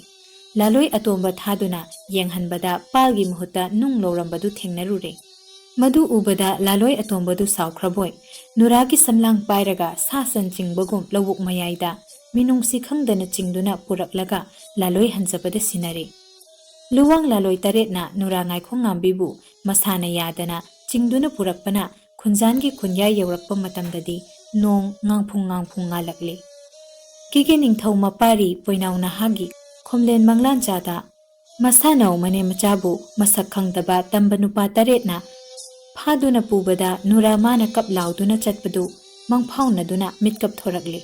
ꯂꯥꯂꯣꯏ ꯑꯇꯣꯝꯕ ꯊꯥꯗꯨꯅ ꯌꯦꯡꯍꯟꯕꯗ ꯄꯥꯜꯒꯤ ꯃꯍꯨꯠꯇ ꯅꯨꯡ ꯂꯧꯔꯝꯕꯗꯨ ꯊꯦꯡꯅꯔꯨꯔꯦ꯫ ꯃꯗꯨ ꯎꯕꯗ ꯂꯥꯂꯣꯏ ꯑꯇꯣꯝꯕꯗꯨ ꯁꯥꯎꯈ꯭ꯔꯕꯣꯏ, ꯅꯨꯔꯥꯒꯤ ꯁꯝꯂꯥꯡ ꯄꯥꯏꯔꯒ ꯁꯥ ꯁꯟ ꯆꯤꯡꯕꯒꯨꯝ ꯂꯧꯕꯨꯛ ꯃꯌꯥꯏꯗ ꯃꯤꯅꯨꯡꯁꯤ ꯈꯪꯗꯅ ꯆꯤꯡꯗꯨꯅ ꯄꯨꯔꯛꯂꯒ ꯂꯥꯂꯣꯏ ꯍꯟꯖꯕꯗ ꯁꯤꯟꯅꯔꯦ꯫ ꯂꯨꯋꯥꯡ ꯂꯥꯂꯣꯏ ꯇꯔꯦꯠꯅ ꯅꯨꯔꯥ ꯉꯥꯏꯈꯣꯡꯉꯥꯝꯕꯤꯕꯨ ꯃꯁꯥꯅ ꯌꯥꯗꯅ ꯆꯤꯡꯗꯨꯅ ꯄꯨꯔꯛꯄꯅ ꯈꯨꯟꯖꯥꯟꯒꯤ ꯈꯨꯟꯌꯥꯏ ꯌꯧꯔꯛꯄ ꯃꯇꯝꯗꯗꯤ ꯅꯣꯡ ꯉꯥꯡꯐꯨꯡ ꯉꯥꯡꯐꯨꯡ ꯉꯥꯜꯂꯛꯂꯦ꯫ ꯀꯦꯒꯦ ꯅꯤꯡꯊꯧ ꯃꯄꯥꯔꯤ ꯄꯣꯏꯅꯥꯎ ꯅꯍꯥꯒꯤ ꯈꯣꯝꯂꯦꯟ ꯃꯪꯂꯥꯟꯆꯥꯗ ꯃꯁꯥꯅꯧ ꯃꯅꯦꯝ ꯃꯆꯥꯕꯨ ꯃꯁꯛ ꯈꯪꯗꯕ ꯇꯝꯕ ꯅꯨꯄꯥ ꯇꯔꯦꯠꯅ ꯐꯥꯗꯨꯅ ꯄꯨꯕꯗ ꯅꯨꯔꯥ ꯃꯥꯅ ꯀꯞ ꯂꯥꯎꯗꯨꯅ ꯆꯠꯄꯗꯨ ꯃꯪꯐꯥꯎꯅꯗꯨꯅ ꯃꯤꯠꯀꯞ ꯊꯣꯔꯛꯂꯤ꯫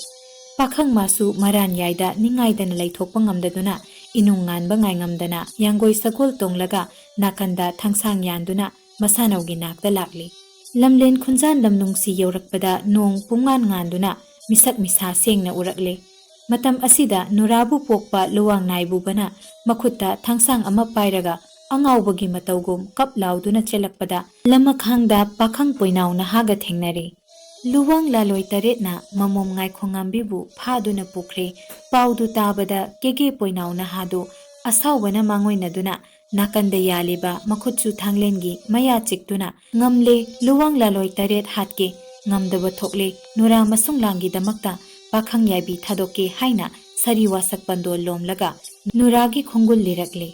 ꯄꯥꯈꯪ ꯃꯥꯁꯨ ꯃꯔꯥꯟ ꯌꯥꯏꯗ ꯅꯤꯡꯉꯥꯏꯗꯅ ꯂꯩꯊꯣꯛꯄ ꯉꯝꯗꯗꯨꯅ ꯏꯅꯨꯡ ꯉꯥꯟꯕ ꯉꯥꯏꯉꯝꯗꯅ ꯌꯥꯡꯒꯣꯏ ꯁꯒꯣꯜ ꯇꯣꯡꯂꯒ ꯅꯥꯀꯟꯗ ꯊꯥꯡꯁꯥꯡ ꯌꯥꯟꯗꯨꯅ ꯃꯁꯥꯅꯧꯒꯤ ꯅꯥꯛꯇ ꯂꯥꯛꯂꯤ꯫ ꯂꯝꯂꯦꯟ ꯈꯨꯟꯖꯥꯟ ꯂꯝꯅꯨꯡꯁꯤ ꯌꯧꯔꯛꯄꯗ ꯅꯣꯡ ꯄꯨꯡꯉꯥꯟ ꯉꯥꯟꯗꯨꯅ ꯃꯤꯁꯛ ꯃꯤꯁꯥ ꯁꯦꯡꯅ ꯎꯔꯛꯂꯦ꯫ ꯃꯇꯝ ꯑꯁꯤꯗ ꯅꯨꯔꯥꯕꯨ ꯄꯣꯛꯄ ꯂꯨꯋꯥꯡ ꯅꯥꯏꯕꯨꯕꯅ ꯃꯈꯨꯠꯇ ꯊꯥꯡꯁꯥꯡ ꯑꯃ ꯄꯥꯏꯔꯒ ꯑꯉꯥꯎꯕꯒꯤ ꯃꯇꯧꯒꯨꯝ ꯀꯞ ꯂꯥꯎꯗꯨꯅ ꯆꯦꯜꯂꯛꯄꯗ ꯂꯝꯃꯈꯥꯡꯗ ꯄꯥꯈꯪ ꯄꯣꯏꯅꯥꯎ ꯅꯍꯥꯒ ꯊꯦꯡꯅꯔꯦ꯫ ꯂꯨꯋꯥꯡ ꯂꯥꯂꯣꯏ ꯇꯔꯦꯠꯅ ꯃꯃꯣꯝ ꯉꯥꯏꯈꯣꯉꯥꯝꯕꯤꯕꯨ ꯐꯥꯗꯨꯅ ꯄꯨꯈ꯭ꯔꯦ꯫ ꯄꯥꯎꯗꯨ ꯇꯥꯕꯗ ꯀꯦꯒꯦ ꯄꯣꯏꯅꯥꯎ ꯅꯍꯥꯗꯨ ꯑꯁꯥꯎꯕꯅ ꯃꯥꯡꯑꯣꯏꯅꯗꯨꯅ ꯅꯥꯀꯟꯗ ꯌꯥꯜꯂꯤꯕ ꯃꯈꯨꯠꯁꯨ ꯊꯥꯡꯂꯦꯟꯒꯤ ꯃꯌꯥ ꯆꯤꯛꯇꯨꯅ, "ꯉꯝꯂꯦ, ꯂꯨꯋꯥꯡ ꯂꯥꯂꯣꯏ ꯇꯔꯦꯠ ꯍꯥꯠꯀꯦ, ꯉꯝꯗꯕ ꯊꯣꯛꯂꯦ, ꯅꯨꯔꯥ ꯃꯁꯨꯡꯂꯥꯡꯒꯤꯗꯃꯛꯇ ꯄꯥꯈꯪ ꯌꯥꯏꯕꯤ ꯊꯥꯗꯣꯛꯀꯦ" ꯍꯥꯏꯅ ꯁꯥꯔꯤ ꯋꯥꯁꯛ ꯄꯟꯗꯣꯜ ꯂꯣꯝꯂꯒ ꯅꯨꯔꯥꯒꯤ ꯈꯣꯡꯒꯨꯜ ꯂꯤꯔꯛꯂꯦ꯫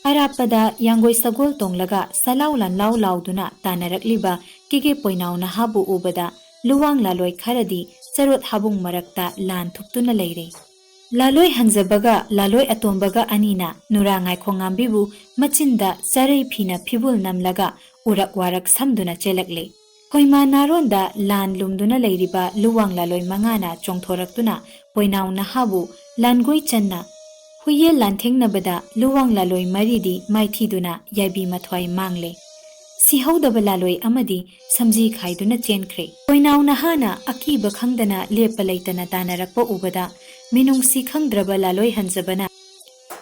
ꯑꯔꯥꯞꯄꯗ ꯌꯥꯡꯒꯣꯏ ꯁꯒꯣꯜ ꯇꯣꯡꯂꯒ ꯁꯂꯥꯎ ꯂꯥꯟꯂꯥꯎ ꯂꯥꯎꯗꯨꯅ ꯇꯥꯟꯅꯔꯛꯂꯤꯕ ꯀꯦꯒꯦ ꯄꯣꯏꯅꯥꯎ ꯅꯍꯥꯕꯨ ꯎꯕꯗ ꯂꯨꯋꯥꯡ ꯂꯥꯂꯣꯏ ꯈꯔꯗꯤ ꯆꯔꯣꯠ ꯍꯥꯕꯨꯡ ꯃꯔꯛꯇ ꯂꯥꯟ ꯊꯨꯞꯇꯨꯅ ꯂꯩꯔꯦ꯫ ꯂꯥꯂꯣꯏ ꯍꯟꯖꯕꯒ ꯂꯥꯂꯣꯏ ꯑꯇꯣꯝꯕꯒ ꯑꯅꯤꯅ ꯅꯨꯔꯥ ꯉꯥꯏꯈꯣꯉꯥꯝꯕꯤꯕꯨ ꯃꯆꯤꯟꯗ ꯆꯔꯩ ꯐꯤꯅ ꯐꯤꯕꯨꯜ ꯅꯝꯂꯒ ꯎꯔꯛ ꯋꯥꯔꯛ ꯁꯝꯗꯨꯅ ꯆꯦꯜꯂꯛꯂꯦ꯫ ꯈꯣꯏꯃꯥ ꯅꯥꯔꯣꯟꯗ ꯂꯥꯟ ꯂꯨꯝꯗꯨꯅ ꯂꯩꯔꯤꯕ ꯂꯨꯋꯥꯡ ꯂꯥꯂꯣꯏ ꯃꯉꯥꯅ ꯆꯣꯡꯊꯣꯔꯛꯇꯨꯅ ꯄꯣꯏꯅꯥꯎ ꯅꯍꯥꯕꯨ ꯂꯥꯟꯒꯣꯏ ꯆꯟꯅ ꯍꯨꯏꯌꯦꯜ ꯂꯥꯟꯊꯦꯡꯅꯕꯗ ꯂꯨꯋꯥꯡ ꯂꯥꯂꯣꯏ ꯃꯔꯤꯗꯤ ꯃꯥꯏꯊꯤꯗꯨꯅ ꯌꯥꯏꯕꯤ ꯃꯊ꯭ꯋꯥꯏ ꯃꯥꯡꯂꯦ꯫ ꯁꯤꯍꯧꯗꯕ ꯂꯥꯂꯣꯏ ꯑꯃꯗꯤ ꯁꯝꯖꯤ ꯈꯥꯏꯗꯨꯅ ꯆꯦꯟꯈ꯭ꯔꯦ꯫ ꯄꯣꯏꯅꯥꯎ ꯅꯍꯥꯅ ꯑꯀꯤꯕ ꯈꯪꯗꯅ ꯂꯦꯞꯄ ꯂꯩꯇꯅ ꯇꯥꯟꯅꯔꯛꯄ ꯎꯕꯗ, ꯃꯤꯅꯨꯡꯁꯤ ꯈꯪꯗ꯭ꯔꯕ ꯂꯥꯂꯣꯏ ꯍꯟꯖꯕꯅ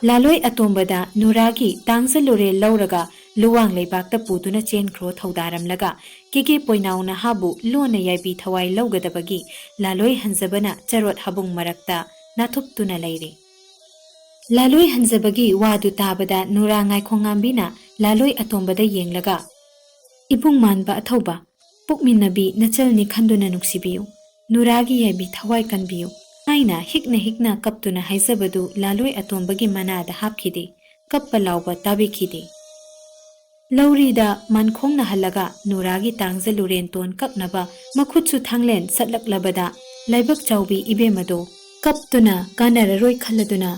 ꯂꯥꯂꯣꯏ ꯑꯇꯣꯝꯕꯗ ꯅꯨꯔꯥꯒꯤ ꯇꯥꯡꯖ ꯂꯨꯔꯦꯜ ꯂꯧꯔꯒ ꯂꯨꯋꯥꯡ ꯂꯩꯕꯥꯛꯇ ꯄꯨꯗꯨꯅ ꯆꯦꯟꯈ꯭ꯔꯣ ꯊꯧꯗꯥꯔꯝꯂꯒ, ꯀꯦꯒꯦ ꯄꯣꯏꯅꯥꯎ ꯅꯍꯥꯕꯨ ꯂꯣꯟꯅ ꯌꯥꯏꯕꯤ ꯊꯋꯥꯏ ꯂꯧꯒꯗꯕꯒꯤ ꯂꯥꯂꯣꯏ ꯍꯟꯖꯕꯅ ꯆꯔꯣꯠ ꯍꯥꯕꯨꯡ ꯃꯔꯛꯇ ꯅꯥꯊꯨꯞꯇꯨꯅ ꯂꯩꯔꯦ꯫ ꯂꯥꯂꯣꯏ ꯍꯟꯖꯕꯒꯤ ꯋꯥꯗꯨ ꯇꯥꯕꯗ ꯅꯨꯔꯥ ꯉꯥꯏꯈꯣꯡꯉꯥꯝꯕꯤꯅ ꯂꯥꯂꯣꯏ ꯑꯇꯣꯝꯕꯗ ꯌꯦꯡꯂꯒ, "ꯏꯕꯨꯡ ꯃꯥꯟꯕ ꯑꯊꯧꯕ, ꯄꯣꯛꯃꯤꯟꯅꯕꯤ ꯅꯆꯜꯅꯤ ꯈꯟꯗꯨꯅ ꯅꯨꯡꯁꯤꯕꯤꯌꯨ, ꯅꯨꯔꯥꯒꯤ ꯌꯥꯏꯕꯤ ꯊꯋꯥꯏ ꯀꯟꯕꯤꯌꯨ" ꯍꯥꯏꯅ ꯍꯤꯛꯅ ꯍꯤꯛꯅ ꯀꯞꯇꯨꯅ ꯍꯥꯏꯖꯕꯗꯨ ꯂꯥꯂꯣꯏ ꯑꯇꯣꯝꯕꯒꯤ ꯃꯅꯥꯗ ꯍꯥꯞꯈꯤꯗꯦ, ꯀꯞꯄ ꯂꯥꯎꯕ ꯇꯥꯕꯤꯈꯤꯗꯦ꯫ ꯂꯧꯔꯤꯗ ꯃꯥꯟꯈꯣꯡꯅ ꯍꯜꯂꯒ ꯅꯨꯔꯥꯒꯤ ꯇꯥꯡꯖ ꯂꯨꯔꯦꯟ ꯇꯣꯟ ꯀꯛꯅꯕ ꯃꯈꯨꯠꯁꯨ ꯊꯥꯡꯂꯦꯟ ꯁꯠꯂꯛꯂꯕꯗ, ꯂꯥꯏꯕꯛ ꯆꯥꯎꯕꯤ ꯏꯕꯦꯝꯃꯗꯣ ꯀꯞꯇꯨꯅ ꯀꯥꯟꯅꯔꯔꯣꯏ ꯈꯜꯂꯗꯨꯅ,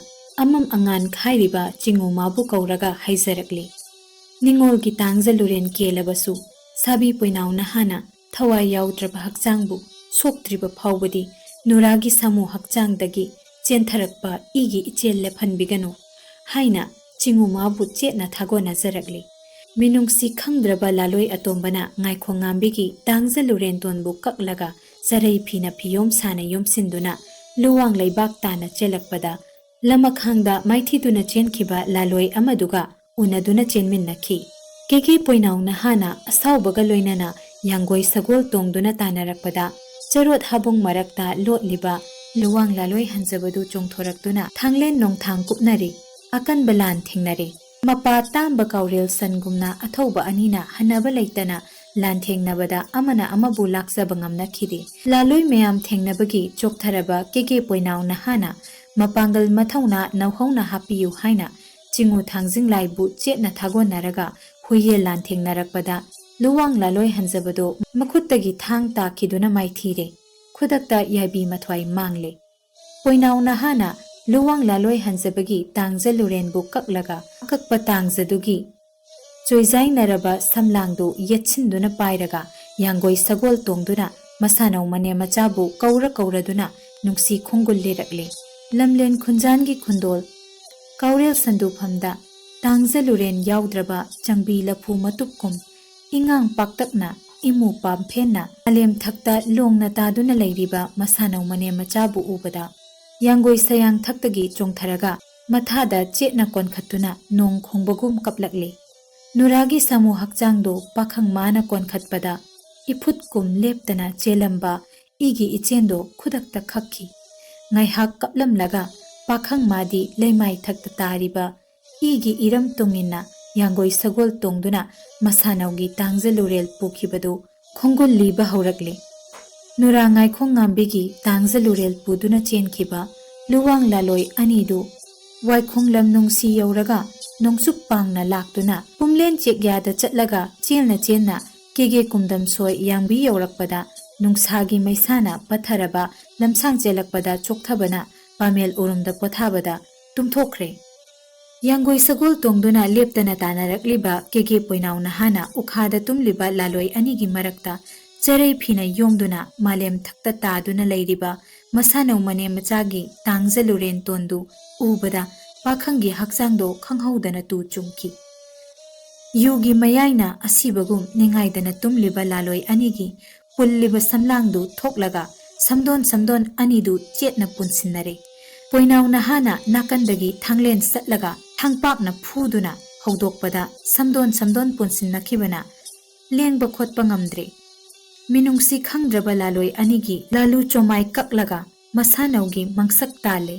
ꯑꯃꯝ ꯑꯉꯥꯟ ꯈꯥꯏꯔꯤꯕ ꯆꯤꯡꯉꯨꯃꯥꯕꯨ ꯀꯧꯔꯒ ꯍꯥꯏꯖꯔꯛꯂꯤ, "ꯅꯤꯡꯉꯣꯜꯒꯤ ꯇꯥꯡꯖ ꯂꯨꯔꯦꯟ ꯀꯦꯜꯂꯕꯁꯨ, ꯁꯥꯕꯤ ꯄꯣꯏꯅꯥꯎ ꯅꯍꯥꯅ ꯊꯋꯥꯏ ꯌꯥꯎꯗ꯭ꯔꯕ ꯍꯛꯆꯥꯡꯕꯨ ꯁꯣꯛꯇ꯭ꯔꯤꯕ ꯐꯥꯎꯕꯗꯤ ꯅꯨꯔꯥꯒꯤ ꯁꯥꯃꯨ ꯍꯛꯆꯥꯡꯗꯒꯤ ꯆꯦꯟꯊꯔꯛꯄ ꯏꯒꯤ ꯏꯆꯦꯜ ꯂꯦꯞꯍꯟꯕꯤꯒꯅꯨ" ꯍꯥꯏꯅ ꯆꯤꯡꯉꯨꯃꯥꯕꯨ ꯆꯦꯠꯅ ꯊꯥꯒꯣꯟꯅꯖꯔꯛꯂꯤ꯫ ꯃꯤꯅꯨꯡꯁꯤ ꯈꯪꯗ꯭ꯔꯕ ꯂꯥꯂꯣꯏ ꯑꯇꯣꯝꯕꯅ ꯉꯥꯏꯈꯣꯡꯉꯥꯝꯕꯤꯒꯤ ꯇꯥꯡꯖ ꯂꯨꯔꯦꯟꯗꯣꯟꯕꯨ ꯀꯛꯂꯒ ꯆꯔꯩ ꯐꯤꯅ ꯐꯤꯌꯣꯝ ꯁꯥꯅ ꯌꯣꯝꯁꯤꯟꯗꯨꯅ ꯂꯨꯋꯥꯡ ꯂꯩꯕꯥꯛ ꯇꯥꯅ ꯆꯦꯜꯂꯛꯄꯗ, ꯂꯃꯈꯥꯡꯗ ꯃꯥꯏꯊꯤꯗꯨꯅ ꯆꯦꯟꯈꯤꯕ ꯂꯥꯂꯣꯏ ꯑꯃꯗꯨꯒ ꯎꯅꯗꯨꯅ ꯆꯦꯟꯃꯤꯟꯅꯈꯤ꯫ ꯀꯦꯒꯦ ꯄꯣꯏꯅꯥꯎ ꯅꯍꯥꯅ ꯑꯁꯥꯎꯕꯒ ꯂꯣꯏꯅꯅ ꯌꯥꯡꯒꯣꯏ ꯁꯒꯣꯜ ꯇꯣꯡꯗꯨꯅ ꯇꯥꯟꯅꯔꯛꯄꯗ, ꯆꯔꯣꯠ ꯍꯥꯕꯨꯡ ꯃꯔꯛꯇ ꯂꯣꯠꯂꯤꯕ ꯂꯨꯋꯥꯡ ꯂꯥꯂꯣꯏ ꯍꯟꯖꯕꯗꯨ ꯆꯣꯡꯊꯣꯔꯛꯇꯨꯅ ꯊꯥꯡꯂꯦꯟ ꯅꯣꯡꯊꯥꯡ ꯀꯨꯞꯅꯔꯦ꯫ ꯑꯀꯟꯕ ꯂꯥꯟ ꯊꯦꯡꯅꯔꯦ꯫ ꯃꯄꯥ ꯇꯥꯝꯕ ꯀꯥꯎꯔꯦꯜ ꯁꯟꯒꯨꯝꯅ ꯑꯊꯧꯕ ꯑꯅꯤꯅ ꯍꯟꯅꯕ ꯂꯩꯇꯅ ꯂꯥꯟꯊꯦꯡꯅꯕꯗ ꯑꯃꯅ ꯑꯃꯕꯨ ꯂꯥꯛꯆꯕ ꯉꯝꯅꯈꯤꯗꯦ꯫ ꯂꯥꯂꯣꯏ ꯃꯌꯥꯝ ꯊꯦꯡꯅꯕꯒꯤ ꯆꯣꯛꯊꯔꯕ ꯀꯦꯒꯦ ꯄꯣꯏꯅꯥꯎ ꯅꯍꯥꯅ ꯃꯄꯥꯡꯒꯜ ꯃꯊꯧꯅꯥ ꯅꯧꯍꯧꯅ ꯍꯥꯞꯄꯤꯌꯨ ꯍꯥꯏꯅ ꯆꯤꯡꯉꯨ ꯊꯥꯡꯖꯤꯡꯂꯥꯏꯕꯨ ꯆꯦꯠꯅ ꯊꯥꯒꯣꯟꯅꯔꯒ ꯍꯨꯏꯌꯦꯟ ꯂꯥꯟꯊꯦꯡꯅꯔꯛꯄꯗ, ꯂꯨꯋꯥꯡ ꯂꯥꯂꯣꯏ ꯍꯟꯖꯕꯗꯣ ꯃꯈꯨꯠꯇꯒꯤ ꯊꯥꯡ ꯇꯥꯈꯤꯗꯨꯅ ꯃꯥꯏꯊꯤꯔꯦ꯫ ꯈꯨꯗꯛꯇ ꯌꯥꯏꯕꯤ ꯃꯊ꯭ꯋꯥꯏ ꯃꯥꯡꯂꯦ꯫ ꯄꯣꯏꯅꯥꯎ ꯅꯍꯥꯅ ꯂꯨꯋꯥꯡ ꯂꯥꯂꯣꯏ ꯍꯟꯖꯕꯒꯤ ꯇꯥꯡꯖ ꯂꯨꯔꯦꯟꯕꯨ ꯀꯛꯂꯒ, ꯑꯀꯛꯄ ꯇꯥꯡꯖꯗꯨꯒꯤ ꯆꯣꯏꯖꯥꯏꯅꯔꯕ ꯁꯝꯂꯥꯡꯗꯨ ꯌꯦꯠꯁꯤꯟꯗꯨꯅ ꯄꯥꯏꯔꯒ, ꯌꯥꯡꯒꯣꯏ ꯁꯒꯣꯜ ꯇꯣꯡꯗꯨꯅ ꯃꯁꯥꯅꯧ ꯃꯅꯦꯝ ꯃꯆꯥꯕꯨ ꯀꯧꯔ ꯀꯧꯔꯗꯨꯅ ꯅꯨꯡꯁꯤ ꯈꯣꯡꯒꯨꯜ ꯂꯤꯔꯛꯂꯦ꯫ ꯂꯝꯂꯦꯟ ꯈꯨꯟꯖꯥꯟꯒꯤ ꯈꯨꯟꯗꯣꯜ ꯀꯥꯎꯔꯦꯜ ꯁꯟꯗꯨꯐꯝꯗ ꯇꯥꯡꯖ ꯂꯨꯔꯦꯟ ꯌꯥꯎꯗ꯭ꯔꯕ ꯆꯪꯕꯤ ꯂꯐꯨ ꯃꯇꯨꯞꯀꯨꯝ ꯏꯉꯥꯡ ꯄꯥꯛꯇꯛꯅ ꯏꯃꯨ ꯄꯥꯝꯐꯦꯟꯅ ꯃꯥꯂꯦꯝ ꯊꯛꯇ ꯂꯣꯡꯅ ꯇꯥꯗꯨꯅ ꯂꯩꯔꯤꯕ ꯃꯁꯥꯅꯧ ꯃꯅꯦꯝ ꯃꯆꯥꯕꯨ ꯎꯕꯗ ꯌꯥꯡꯒꯣꯏ ꯁꯌꯥꯡ ꯊꯛꯇꯒꯤ ꯆꯣꯡꯊꯔꯒ ꯃꯊꯥꯗ ꯆꯦꯠꯅ ꯀꯣꯟꯈꯠꯇꯨꯅ ꯅꯣꯡ ꯈꯣꯡꯕꯒꯨꯝ ꯀꯞꯂꯛꯂꯦ꯫ ꯅꯨꯔꯥꯒꯤ ꯁꯥꯃꯨ ꯍꯛꯆꯥꯡꯗꯨ ꯄꯥꯈꯪ ꯃꯥꯅ ꯀꯣꯟꯈꯠꯄꯗ ꯏꯐꯨꯠ ꯀꯨꯝ ꯂꯦꯞꯇꯅ ꯆꯦꯜꯂꯝꯕ ꯏꯒꯤ ꯏꯆꯦꯟꯗꯣ ꯈꯨꯗꯛꯇ ꯈꯛꯈꯤ꯫ ꯉꯥꯏꯍꯥꯛ ꯀꯞꯂꯝꯂꯒ ꯄꯥꯈꯪ ꯃꯥꯗꯤ ꯂꯩꯃꯥꯏ ꯊꯛꯇ ꯇꯥꯔꯤꯕ ꯏꯒꯤ ꯏꯔꯝ ꯇꯨꯡꯏꯟꯅ ꯌꯥꯡꯒꯣꯏ ꯁꯒꯣꯜ ꯇꯣꯡꯗꯨꯅ ꯃꯁꯥꯅꯧꯒꯤ ꯇꯥꯡꯖ ꯂꯨꯔꯦꯜ ꯄꯨꯈꯤꯕꯗꯨ ꯈꯣꯡꯒꯨꯜ ꯂꯤꯕ ꯍꯧꯔꯛꯂꯦ꯫ ꯅꯨꯔꯥ ꯉꯥꯏꯈꯣꯡ ꯉꯥꯝꯕꯤꯒꯤ ꯇꯥꯡꯖ ꯂꯨꯔꯦꯜ ꯄꯨꯗꯨꯅ ꯆꯦꯟꯈꯤꯕ ꯂꯨꯋꯥꯡ ꯂꯥꯂꯣꯏ ꯑꯅꯤꯗꯨ ꯋꯥꯏꯈꯣꯡ ꯂꯝ ꯅꯨꯡꯁꯤ ꯌꯧꯔꯒ ꯅꯣꯡꯆꯨꯞ ꯄꯥꯡꯅ ꯂꯥꯛꯇꯨꯅ ꯄꯨꯝꯂꯦꯟ ꯆꯦꯛꯌꯥꯗ ꯆꯠꯂꯒ ꯆꯦꯜꯅ ꯆꯦꯟꯅ ꯀꯦꯒꯦ ꯀꯨꯝꯗꯝꯁꯣꯏ ꯌꯥꯡꯕꯤ ꯌꯧꯔꯛꯄꯗ ꯅꯨꯡꯁꯥꯒꯤ ꯃꯩꯁꯥꯅ ꯄꯠꯊꯔꯕ ꯂꯝꯁꯥꯡ ꯆꯦꯜꯂꯛꯄꯗ ꯆꯣꯛꯊꯕꯅ ꯄꯥꯃꯦꯜ ꯎꯔꯨꯝꯗ ꯄꯣꯊꯥꯕꯗ ꯇꯨꯝꯊꯣꯛꯈ꯭ꯔꯦ꯫ ꯌꯥꯡꯒꯣꯏ ꯁꯒꯣꯜ ꯇꯣꯡꯗꯨꯅ ꯂꯦꯞꯇꯅ ꯇꯥꯟꯅꯔꯛꯂꯤꯕ ꯀꯦꯒꯦ ꯄꯣꯏꯅꯥꯎ ꯅꯍꯥꯅ ꯎꯈꯥꯗ ꯇꯨꯝꯂꯤꯕ ꯂꯥꯂꯣꯏ ꯑꯅꯤꯒꯤ ꯃꯔꯛꯇ ꯆꯔꯩ ꯐꯤꯅ ꯌꯣꯝꯗꯨꯅ ꯃꯥꯂꯦꯝ ꯊꯛꯇ ꯇꯥꯗꯨꯅ ꯂꯩꯔꯤꯕ ꯃꯁꯥꯅꯧ ꯃꯅꯦꯝ ꯃꯆꯥꯒꯤ ꯇꯥꯡꯖ ꯂꯨꯔꯦꯟꯇꯣꯟꯗꯨ ꯎꯕꯗ ꯄꯥꯈꯪꯒꯤ ꯍꯛꯆꯥꯡꯗꯣ ꯈꯪꯍꯧꯗꯅ ꯇꯨ ꯆꯨꯡꯈꯤ꯫ ꯌꯨꯒꯤ ꯃꯌꯥꯏꯅ ꯑꯁꯤꯕꯒꯨꯝ ꯅꯤꯡꯉꯥꯏꯗꯅ ꯇꯨꯝꯂꯤꯕ ꯂꯥꯂꯣꯏ ꯑꯅꯤꯒꯤ ꯄꯨꯜꯂꯤꯕ ꯁꯝꯂꯥꯡꯗꯨ ꯊꯣꯛꯂꯒ ꯁꯝꯗꯣꯟ ꯁꯝꯗꯣꯟ ꯑꯅꯤꯗꯨ ꯆꯦꯠꯅ ꯄꯨꯟꯁꯤꯟꯅꯔꯦ꯫ ꯄꯣꯏꯅꯥꯎ ꯅꯍꯥꯅ ꯅꯥꯀꯟꯗꯒꯤ ꯊꯥꯡꯂꯦꯟ ꯆꯠꯂꯒ ꯊꯥꯡꯄꯥꯛꯅ ꯐꯨꯗꯨꯅ ꯍꯧꯗꯣꯛꯄꯗ ꯁꯝꯗꯣꯟ ꯁꯝꯗꯣꯟ ꯄꯨꯟꯁꯤꯟꯅꯈꯤꯕꯅ ꯂꯦꯡꯕ ꯈꯣꯠꯄ ꯉꯝꯗ꯭ꯔꯦ꯫ ꯃꯤꯅꯨꯡꯁꯤ ꯈꯪꯗ꯭ꯔꯕ ꯂꯥꯂꯣꯏ ꯑꯅꯤꯒꯤ ꯂꯥꯂꯨ ꯆꯣꯃꯥꯏ ꯀꯛꯂꯒ ꯃꯁꯥꯅꯧꯒꯤ ꯃꯪꯁꯛ ꯇꯥꯜꯂꯦ꯫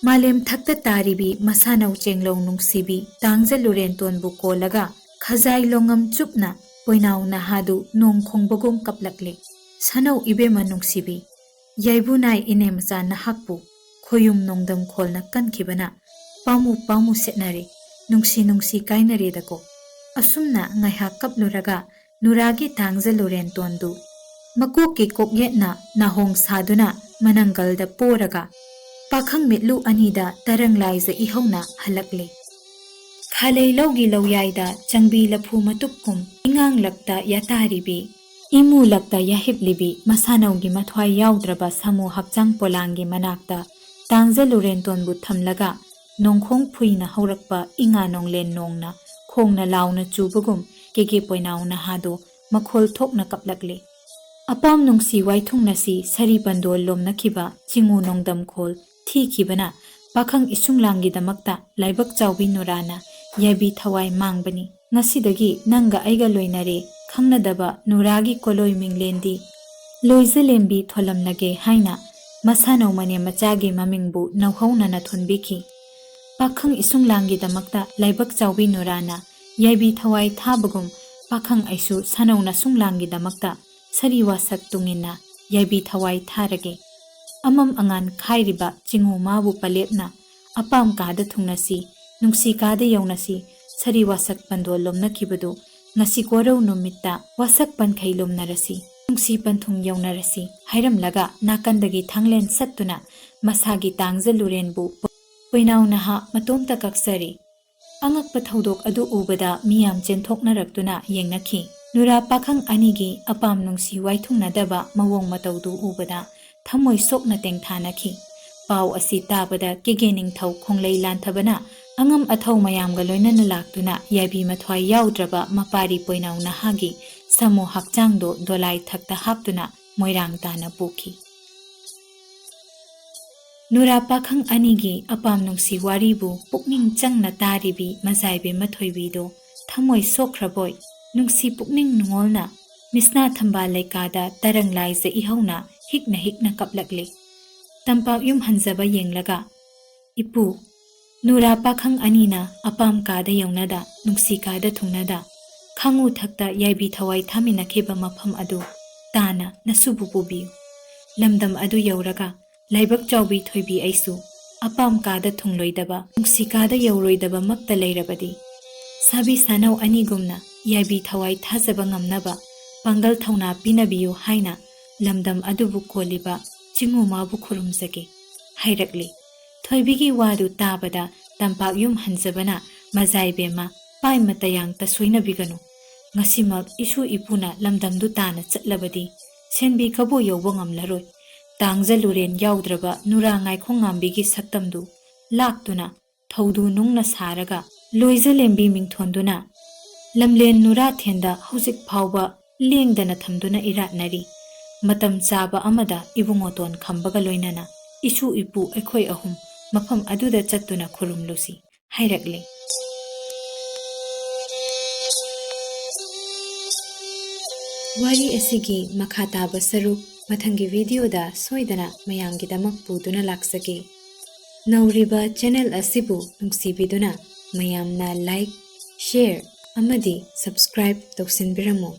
ꯃꯥꯂꯦꯝ ꯊꯛꯇ ꯇꯥꯔꯤꯕꯤ ꯃꯁꯥꯅꯧ ꯆꯦꯡꯂꯧ ꯅꯨꯡꯁꯤꯕꯤ ꯇꯥꯡꯖ ꯂꯨꯔꯦꯟꯇꯣꯟꯕꯨ ꯀꯣꯜꯂꯒ ꯈꯖꯥꯏ ꯂꯣꯉꯝ ꯆꯨꯞꯅ ꯄꯣꯏꯅꯥꯎ ꯅꯍꯥꯗꯨ ꯅꯣꯡ ꯈꯣꯡꯕꯒꯨꯝ ꯀꯞꯂꯛꯂꯦ꯫ ꯁꯥꯅꯧ ꯏꯕꯦꯝꯃ ꯅꯨꯡꯁꯤꯕꯤ, ꯌꯥꯏꯕꯨ ꯅꯥꯏ ꯏꯅꯦ ꯃꯆꯥ ꯅꯍꯥꯛꯄꯨ ꯈꯣꯌꯨꯝ ꯅꯣꯡꯗꯝ ꯈꯣꯜꯅ ꯀꯟꯈꯤꯕꯅ ꯄꯥꯝꯃꯨ ꯄꯥꯝꯃꯨ ꯁꯦꯠꯅꯔꯦ, ꯅꯨꯡꯁꯤ ꯅꯨꯡꯁꯤ ꯀꯥꯏꯅꯔꯦꯗꯀꯣ꯫ ꯑꯁꯨꯝꯅ ꯉꯥꯏꯍꯥꯛ ꯀꯞꯂꯨꯔꯒ ꯅꯨꯔꯥꯒꯤ ꯇꯥꯡꯖ ꯂꯨꯔꯦꯟꯇꯣꯟꯗꯨ ꯃꯀꯣꯛꯀꯤ ꯀꯣꯛꯌꯦꯠꯅ ꯅꯥꯍꯣꯡ ꯁꯥꯗꯨꯅ ꯃꯅꯪꯒꯜꯗ ꯄꯣꯔꯒ ꯄꯥꯈꯪ ꯃꯤꯠꯂꯨ ꯑꯅꯤꯗ ꯇꯔꯪ ꯂꯥꯏꯖ ꯏꯍꯧꯅ ꯍꯜꯂꯛꯂꯦ꯫ ꯈꯥꯂꯩ ꯂꯧꯒꯤ ꯂꯧꯌꯥꯏꯗ ꯆꯪꯕꯤ ꯂꯐꯨ ꯃꯇꯨꯞ ꯀꯨꯝ ꯏꯉꯥꯡꯂꯛꯇ ꯌꯥꯇꯥꯔꯤꯕꯤ, ꯏꯃꯨꯂꯛꯇ ꯌꯥꯍꯤꯞꯂꯤꯕꯤ ꯃꯁꯥꯅꯧꯒꯤ ꯃꯊ꯭ꯋꯥꯏ ꯌꯥꯎꯗ꯭ꯔꯕ ꯁꯥꯃꯨ ꯍꯛꯆꯥꯡ ꯄꯣꯂꯥꯡꯒꯤ ꯃꯅꯥꯛꯇ ꯇꯥꯡꯖ ꯂꯨꯔꯦꯟꯇꯣꯟꯕꯨ ꯊꯝꯂꯒ ꯅꯣꯡꯈꯣꯡ ꯐꯨꯏꯅ ꯍꯧꯔꯛꯄ ꯏꯉꯥ ꯅꯣꯡꯂꯦꯟ ꯅꯣꯡꯅ ꯈꯣꯡꯅ ꯂꯥꯎꯅ ꯆꯨꯕꯒꯨꯝ ꯀꯦꯒꯦ ꯄꯣꯏꯅꯥꯎ ꯅꯍꯥꯗꯣ ꯃꯈꯣꯜ ꯊꯣꯛꯅ ꯀꯞꯂꯛꯂꯦ꯫ ꯑꯄꯥꯝ ꯅꯨꯡꯁꯤ ꯋꯥꯏꯊꯨꯡꯅꯁꯤ ꯁꯥꯔꯤ ꯄꯟꯗꯣꯜ ꯂꯣꯝꯅꯈꯤꯕ ꯆꯤꯡꯉꯨ ꯅꯣꯡꯗꯝꯈꯣꯜ ꯊꯤꯈꯤꯕꯅ ꯄꯥꯈꯪ ꯏꯁꯨꯡꯂꯥꯡꯒꯤꯗꯃꯛꯇ ꯂꯥꯏꯕꯛ ꯆꯥꯎꯕꯤ ꯅꯨꯔꯥꯅ ꯌꯥꯏꯕꯤ ꯊꯋꯥꯏ ꯃꯥꯡꯕꯅꯤ꯫ ꯉꯁꯤꯗꯒꯤ ꯅꯪꯒ ꯑꯩꯒ ꯂꯣꯏꯅꯔꯦ ꯈꯪꯅꯗꯕ ꯅꯨꯔꯥꯒꯤ ꯀꯣꯂꯣꯏ ꯃꯤꯡꯂꯦꯟꯗꯤ ꯂꯣꯏꯖꯂꯦꯝꯕꯤ ꯊꯣꯜꯂꯝꯂꯒꯦ ꯍꯥꯏꯅ ꯃꯁꯥꯅꯧ ꯃꯅꯦꯝ ꯃꯆꯥꯒꯤ ꯃꯃꯤꯡꯕꯨ ꯅꯧꯍꯧꯅꯅ ꯊꯣꯟꯕꯤꯈꯤ꯫ ꯄꯥꯈꯪ ꯏꯁꯨꯡꯂꯥꯡꯒꯤꯗꯃꯛꯇ ꯂꯥꯏꯕꯛ ꯆꯥꯎꯕꯤ ꯅꯨꯔꯥꯅ ꯌꯥꯏꯕꯤ ꯊꯋꯥꯏ ꯊꯥꯕꯒꯨꯝ ꯄꯥꯈꯪ ꯑꯩꯁꯨ ꯁꯥꯅꯧ ꯅꯁꯨꯡꯂꯥꯡꯒꯤꯗꯃꯛꯇ ꯁꯥꯔꯤ ꯋꯥꯁꯛ ꯇꯨꯡꯏꯟꯅ ꯌꯥꯏꯕꯤ ꯊꯋꯥꯏ ꯊꯥꯔꯒꯦ꯫ ꯑꯃꯝ ꯑꯉꯥꯟ ꯈꯥꯏꯔꯤꯕ ꯆꯤꯡꯉꯨ ꯃꯥꯕꯨ ꯄꯂꯦꯞꯅ ꯑꯄꯥꯝ ꯀꯥꯗ ꯊꯨꯡꯅꯁꯤ, ꯅꯨꯡꯁꯤ ꯀꯥꯗ ꯌꯧꯅꯁꯤ, ꯁꯥꯔꯤ ꯋꯥꯁꯛ ꯄꯟꯗꯣꯜ ꯂꯣꯝꯅꯈꯤꯕꯗꯨ ꯉꯁꯤ ꯀꯣꯔꯧ ꯅꯨꯃꯤꯠꯇ ꯋꯥꯁꯛ ꯄꯟꯈꯩ ꯂꯣꯝꯅꯔꯁꯤ, ꯅꯨꯡꯁꯤ ꯄꯟꯊꯨꯡ ꯌꯧꯅꯔꯁꯤ ꯍꯥꯏꯔꯝꯂꯒ ꯅꯥꯀꯟꯗꯒꯤ ꯊꯥꯡꯂꯦꯟ ꯁꯠꯇꯨꯅ ꯃꯁꯥꯒꯤ ꯇꯥꯡꯖ ꯂꯨꯔꯦꯟꯕꯨ ꯄꯣꯏꯅꯥꯎ ꯅꯍꯥ ꯃꯇꯣꯝꯇ ꯀꯛꯆꯔꯤ꯫ ꯑꯉꯛꯄ ꯊꯧꯗꯣꯛ ꯑꯗꯨ ꯎꯕꯗ ꯃꯤꯌꯥꯝ ꯆꯦꯟꯊꯣꯛꯅꯔꯛꯇꯨꯅ ꯌꯦꯡꯅꯈꯤ꯫ ꯅꯨꯔꯥ ꯄꯥꯈꯪ ꯑꯅꯤꯒꯤ ꯑꯄꯥꯝ ꯅꯨꯡꯁꯤ ꯋꯥꯏꯊꯨꯡꯅꯗꯕ ꯃꯑꯣꯡ ꯃꯇꯧꯗꯨ ꯎꯕꯗ ꯊꯃꯣꯏ ꯁꯣꯛꯅ ꯇꯦꯡꯊꯥꯅꯈꯤ꯫ ꯄꯥꯎ ꯑꯁꯤ ꯇꯥꯕꯗ ꯀꯦꯒꯦ ꯅꯤꯡꯊꯧ ꯈꯣꯡꯂꯩ ꯂꯥꯟꯊꯕꯅ ꯑꯉꯝ ꯑꯊꯧ ꯃꯌꯥꯝꯒ ꯂꯣꯏꯅꯅ ꯂꯥꯛꯇꯨꯅ ꯌꯥꯏꯕꯤ ꯃꯊ꯭ꯋꯥꯏ ꯌꯥꯎꯗ꯭ꯔꯕ ꯃꯄꯥꯔꯤ ꯄꯣꯏꯅꯥꯎ ꯅꯍꯥꯒꯤ ꯁꯥꯃꯨ ꯍꯛꯆꯥꯡꯗꯣ ꯗꯣꯂꯥꯏ ꯊꯛꯇ ꯍꯥꯞꯇꯨꯅ ꯃꯣꯏꯔꯥꯡ ꯇꯥꯅ ꯄꯨꯈꯤ꯫ ꯅꯨꯔꯥ ꯄꯥꯈꯪ ꯑꯅꯤꯒꯤ ꯑꯄꯥꯝ ꯅꯨꯡꯁꯤ ꯋꯥꯔꯤꯕꯨ ꯄꯨꯛꯅꯤꯡ ꯆꯪꯅ ꯇꯥꯔꯤꯕꯤ ꯃꯖꯥꯏꯕꯦꯝꯃ ꯊꯣꯏꯕꯤꯗꯣ ꯊꯃꯣꯏ ꯁꯣꯛꯈ꯭ꯔꯕꯣꯏ ꯅꯨꯡꯁꯤ ꯄꯨꯛꯅꯤꯡ ꯅꯨꯡꯉꯣꯜꯅ ꯃꯤꯁꯅꯥ ꯊꯝꯕꯥꯜ ꯂꯩꯀꯥꯗ ꯇꯔꯪ ꯂꯥꯏꯖ ꯏꯍꯧꯅ ꯍꯤꯛꯅ ꯍꯤꯛꯅ ꯀꯞꯂꯛꯂꯦ꯫ ꯇꯝꯄꯥꯛ ꯌꯨꯝ ꯍꯟꯖꯕ ꯌꯦꯡꯂꯒ, "ꯏꯄꯨ, ꯅꯨꯔꯥ ꯄꯥꯈꯪ ꯑꯅꯤꯅ ꯑꯄꯥꯝ ꯀꯥꯗ ꯌꯧꯅꯗ, ꯅꯨꯡꯁꯤ ꯀꯥꯗ ꯊꯨꯡꯅꯗ, ꯈꯥꯡꯉꯨ ꯊꯛꯇ ꯌꯥꯏꯕꯤ ꯊꯋꯥꯏ ꯊꯥꯃꯤꯟꯅꯈꯤꯕ ꯃꯐꯝ ꯑꯗꯨ ꯇꯥꯅ ꯅꯁꯨꯕꯨ ꯄꯨꯕꯤꯌꯨ꯫ ꯂꯝꯗꯝ ꯑꯗꯨ ꯌꯧꯔꯒ ꯂꯥꯏꯕꯛ ꯆꯥꯎꯕꯤ ꯊꯣꯏꯕꯤ ꯑꯩꯁꯨ ꯑꯄꯥꯝ ꯀꯥꯗ ꯊꯨꯡꯂꯣꯏꯗꯕ, ꯅꯨꯡꯁꯤ ꯀꯥꯗ ꯌꯧꯔꯣꯏꯗꯕꯃꯛꯇ ꯂꯩꯔꯕꯗꯤ, ꯁꯥꯕꯤ ꯁꯥꯅꯧ ꯑꯅꯤꯒꯨꯝꯅ ꯌꯥꯏꯕꯤ ꯊꯋꯥꯏ ꯊꯥꯖꯕ ꯉꯝꯅꯕ ꯄꯥꯡꯒꯜ ꯊꯧꯅꯥ ꯄꯤꯅꯕꯤꯌꯨ" ꯍꯥꯏꯅ ꯂꯝꯗꯝ ꯑꯗꯨꯕꯨ ꯀꯣꯜꯂꯤꯕ ꯆꯤꯡꯉꯨ ꯃꯥꯕꯨ ꯈꯨꯔꯨꯝꯖꯒꯦ ꯍꯥꯏꯔꯛꯂꯤ꯫ ꯊꯣꯏꯕꯤꯒꯤ ꯋꯥꯗꯨ ꯇꯥꯕꯗ ꯇꯝꯄꯥꯛ ꯌꯨꯝ ꯍꯟꯖꯕꯅ ꯃꯖꯥꯏꯕꯦꯝꯃ ꯄꯥꯏꯃ ꯇꯌꯥꯡꯇ ꯁꯣꯏꯅꯕꯤꯒꯅꯨ꯫ ꯉꯁꯤꯃꯛ ꯏꯁꯨ ꯏꯄꯨꯅ ꯂꯝꯗꯝꯗꯨ ꯇꯥꯅ ꯆꯠꯂꯕꯗꯤ ꯁꯦꯟꯕꯤ ꯀꯕꯣ ꯌꯧꯕ ꯉꯝꯂꯔꯣꯏ꯫ ꯇꯥꯡꯖ ꯂꯨꯔꯦꯟ ꯌꯥꯎꯗ꯭ꯔꯕ ꯅꯨꯔꯥ ꯉꯥꯏꯈꯣꯡꯉꯥꯝꯕꯤꯒꯤ ꯁꯛꯇꯝꯗꯨ ꯂꯥꯛꯇꯨꯅ ꯊꯧꯗꯨ ꯅꯨꯡꯅ ꯁꯥꯔꯒ ꯂꯣꯏꯖ ꯂꯦꯝꯕꯤ ꯃꯤꯡꯊꯣꯟꯗꯨꯅ ꯂꯝꯂꯦꯟ ꯅꯨꯔꯥꯊꯦꯟꯗ ꯍꯧꯖꯤꯛ ꯐꯥꯎꯕ ꯂꯦꯡꯗꯅ ꯊꯝꯗꯨꯅ ꯏꯔꯥꯠꯅꯔꯤ꯫ ꯃꯇꯝ ꯆꯥꯕ ꯑꯃꯗ ꯏꯕꯨꯡꯉꯣꯇꯣꯟ ꯈꯝꯕꯒ ꯂꯣꯏꯅꯅ ꯏꯁꯨ ꯏꯄꯨ ꯑꯩꯈꯣꯏ ꯑꯍꯨꯝ ꯃꯐꯝ ꯑꯗꯨꯗ ꯆꯠꯇꯨꯅ ꯈꯨꯔꯨꯝꯂꯨꯁꯤ ꯍꯥꯏꯔꯛꯂꯦ꯫ ꯋꯥꯔꯤ ꯑꯁꯤꯒꯤ ꯃꯈꯥ ꯇꯥꯕ ꯁꯔꯨꯛ ꯃꯊꯪꯒꯤ ꯚꯤꯗꯤꯑꯣꯗ ꯁꯣꯏꯗꯅ ꯃꯌꯥꯝꯒꯤꯗꯃꯛ ꯄꯨꯗꯨꯅ ꯂꯥꯛꯆꯒꯦ꯫ ꯅꯧꯔꯤꯕ ꯆꯦꯅꯦꯜ ꯑꯁꯤꯕꯨ ꯅꯨꯡꯁꯤꯕꯤꯗꯨꯅ ꯃꯌꯥꯝꯅ ꯂꯥꯏꯛ, ꯁꯦꯌꯔ ꯑꯃꯗꯤ ꯁꯕꯁꯀ꯭ꯔꯥꯏꯕ ꯇꯧꯁꯤꯟꯕꯤꯔꯝꯃꯨ꯫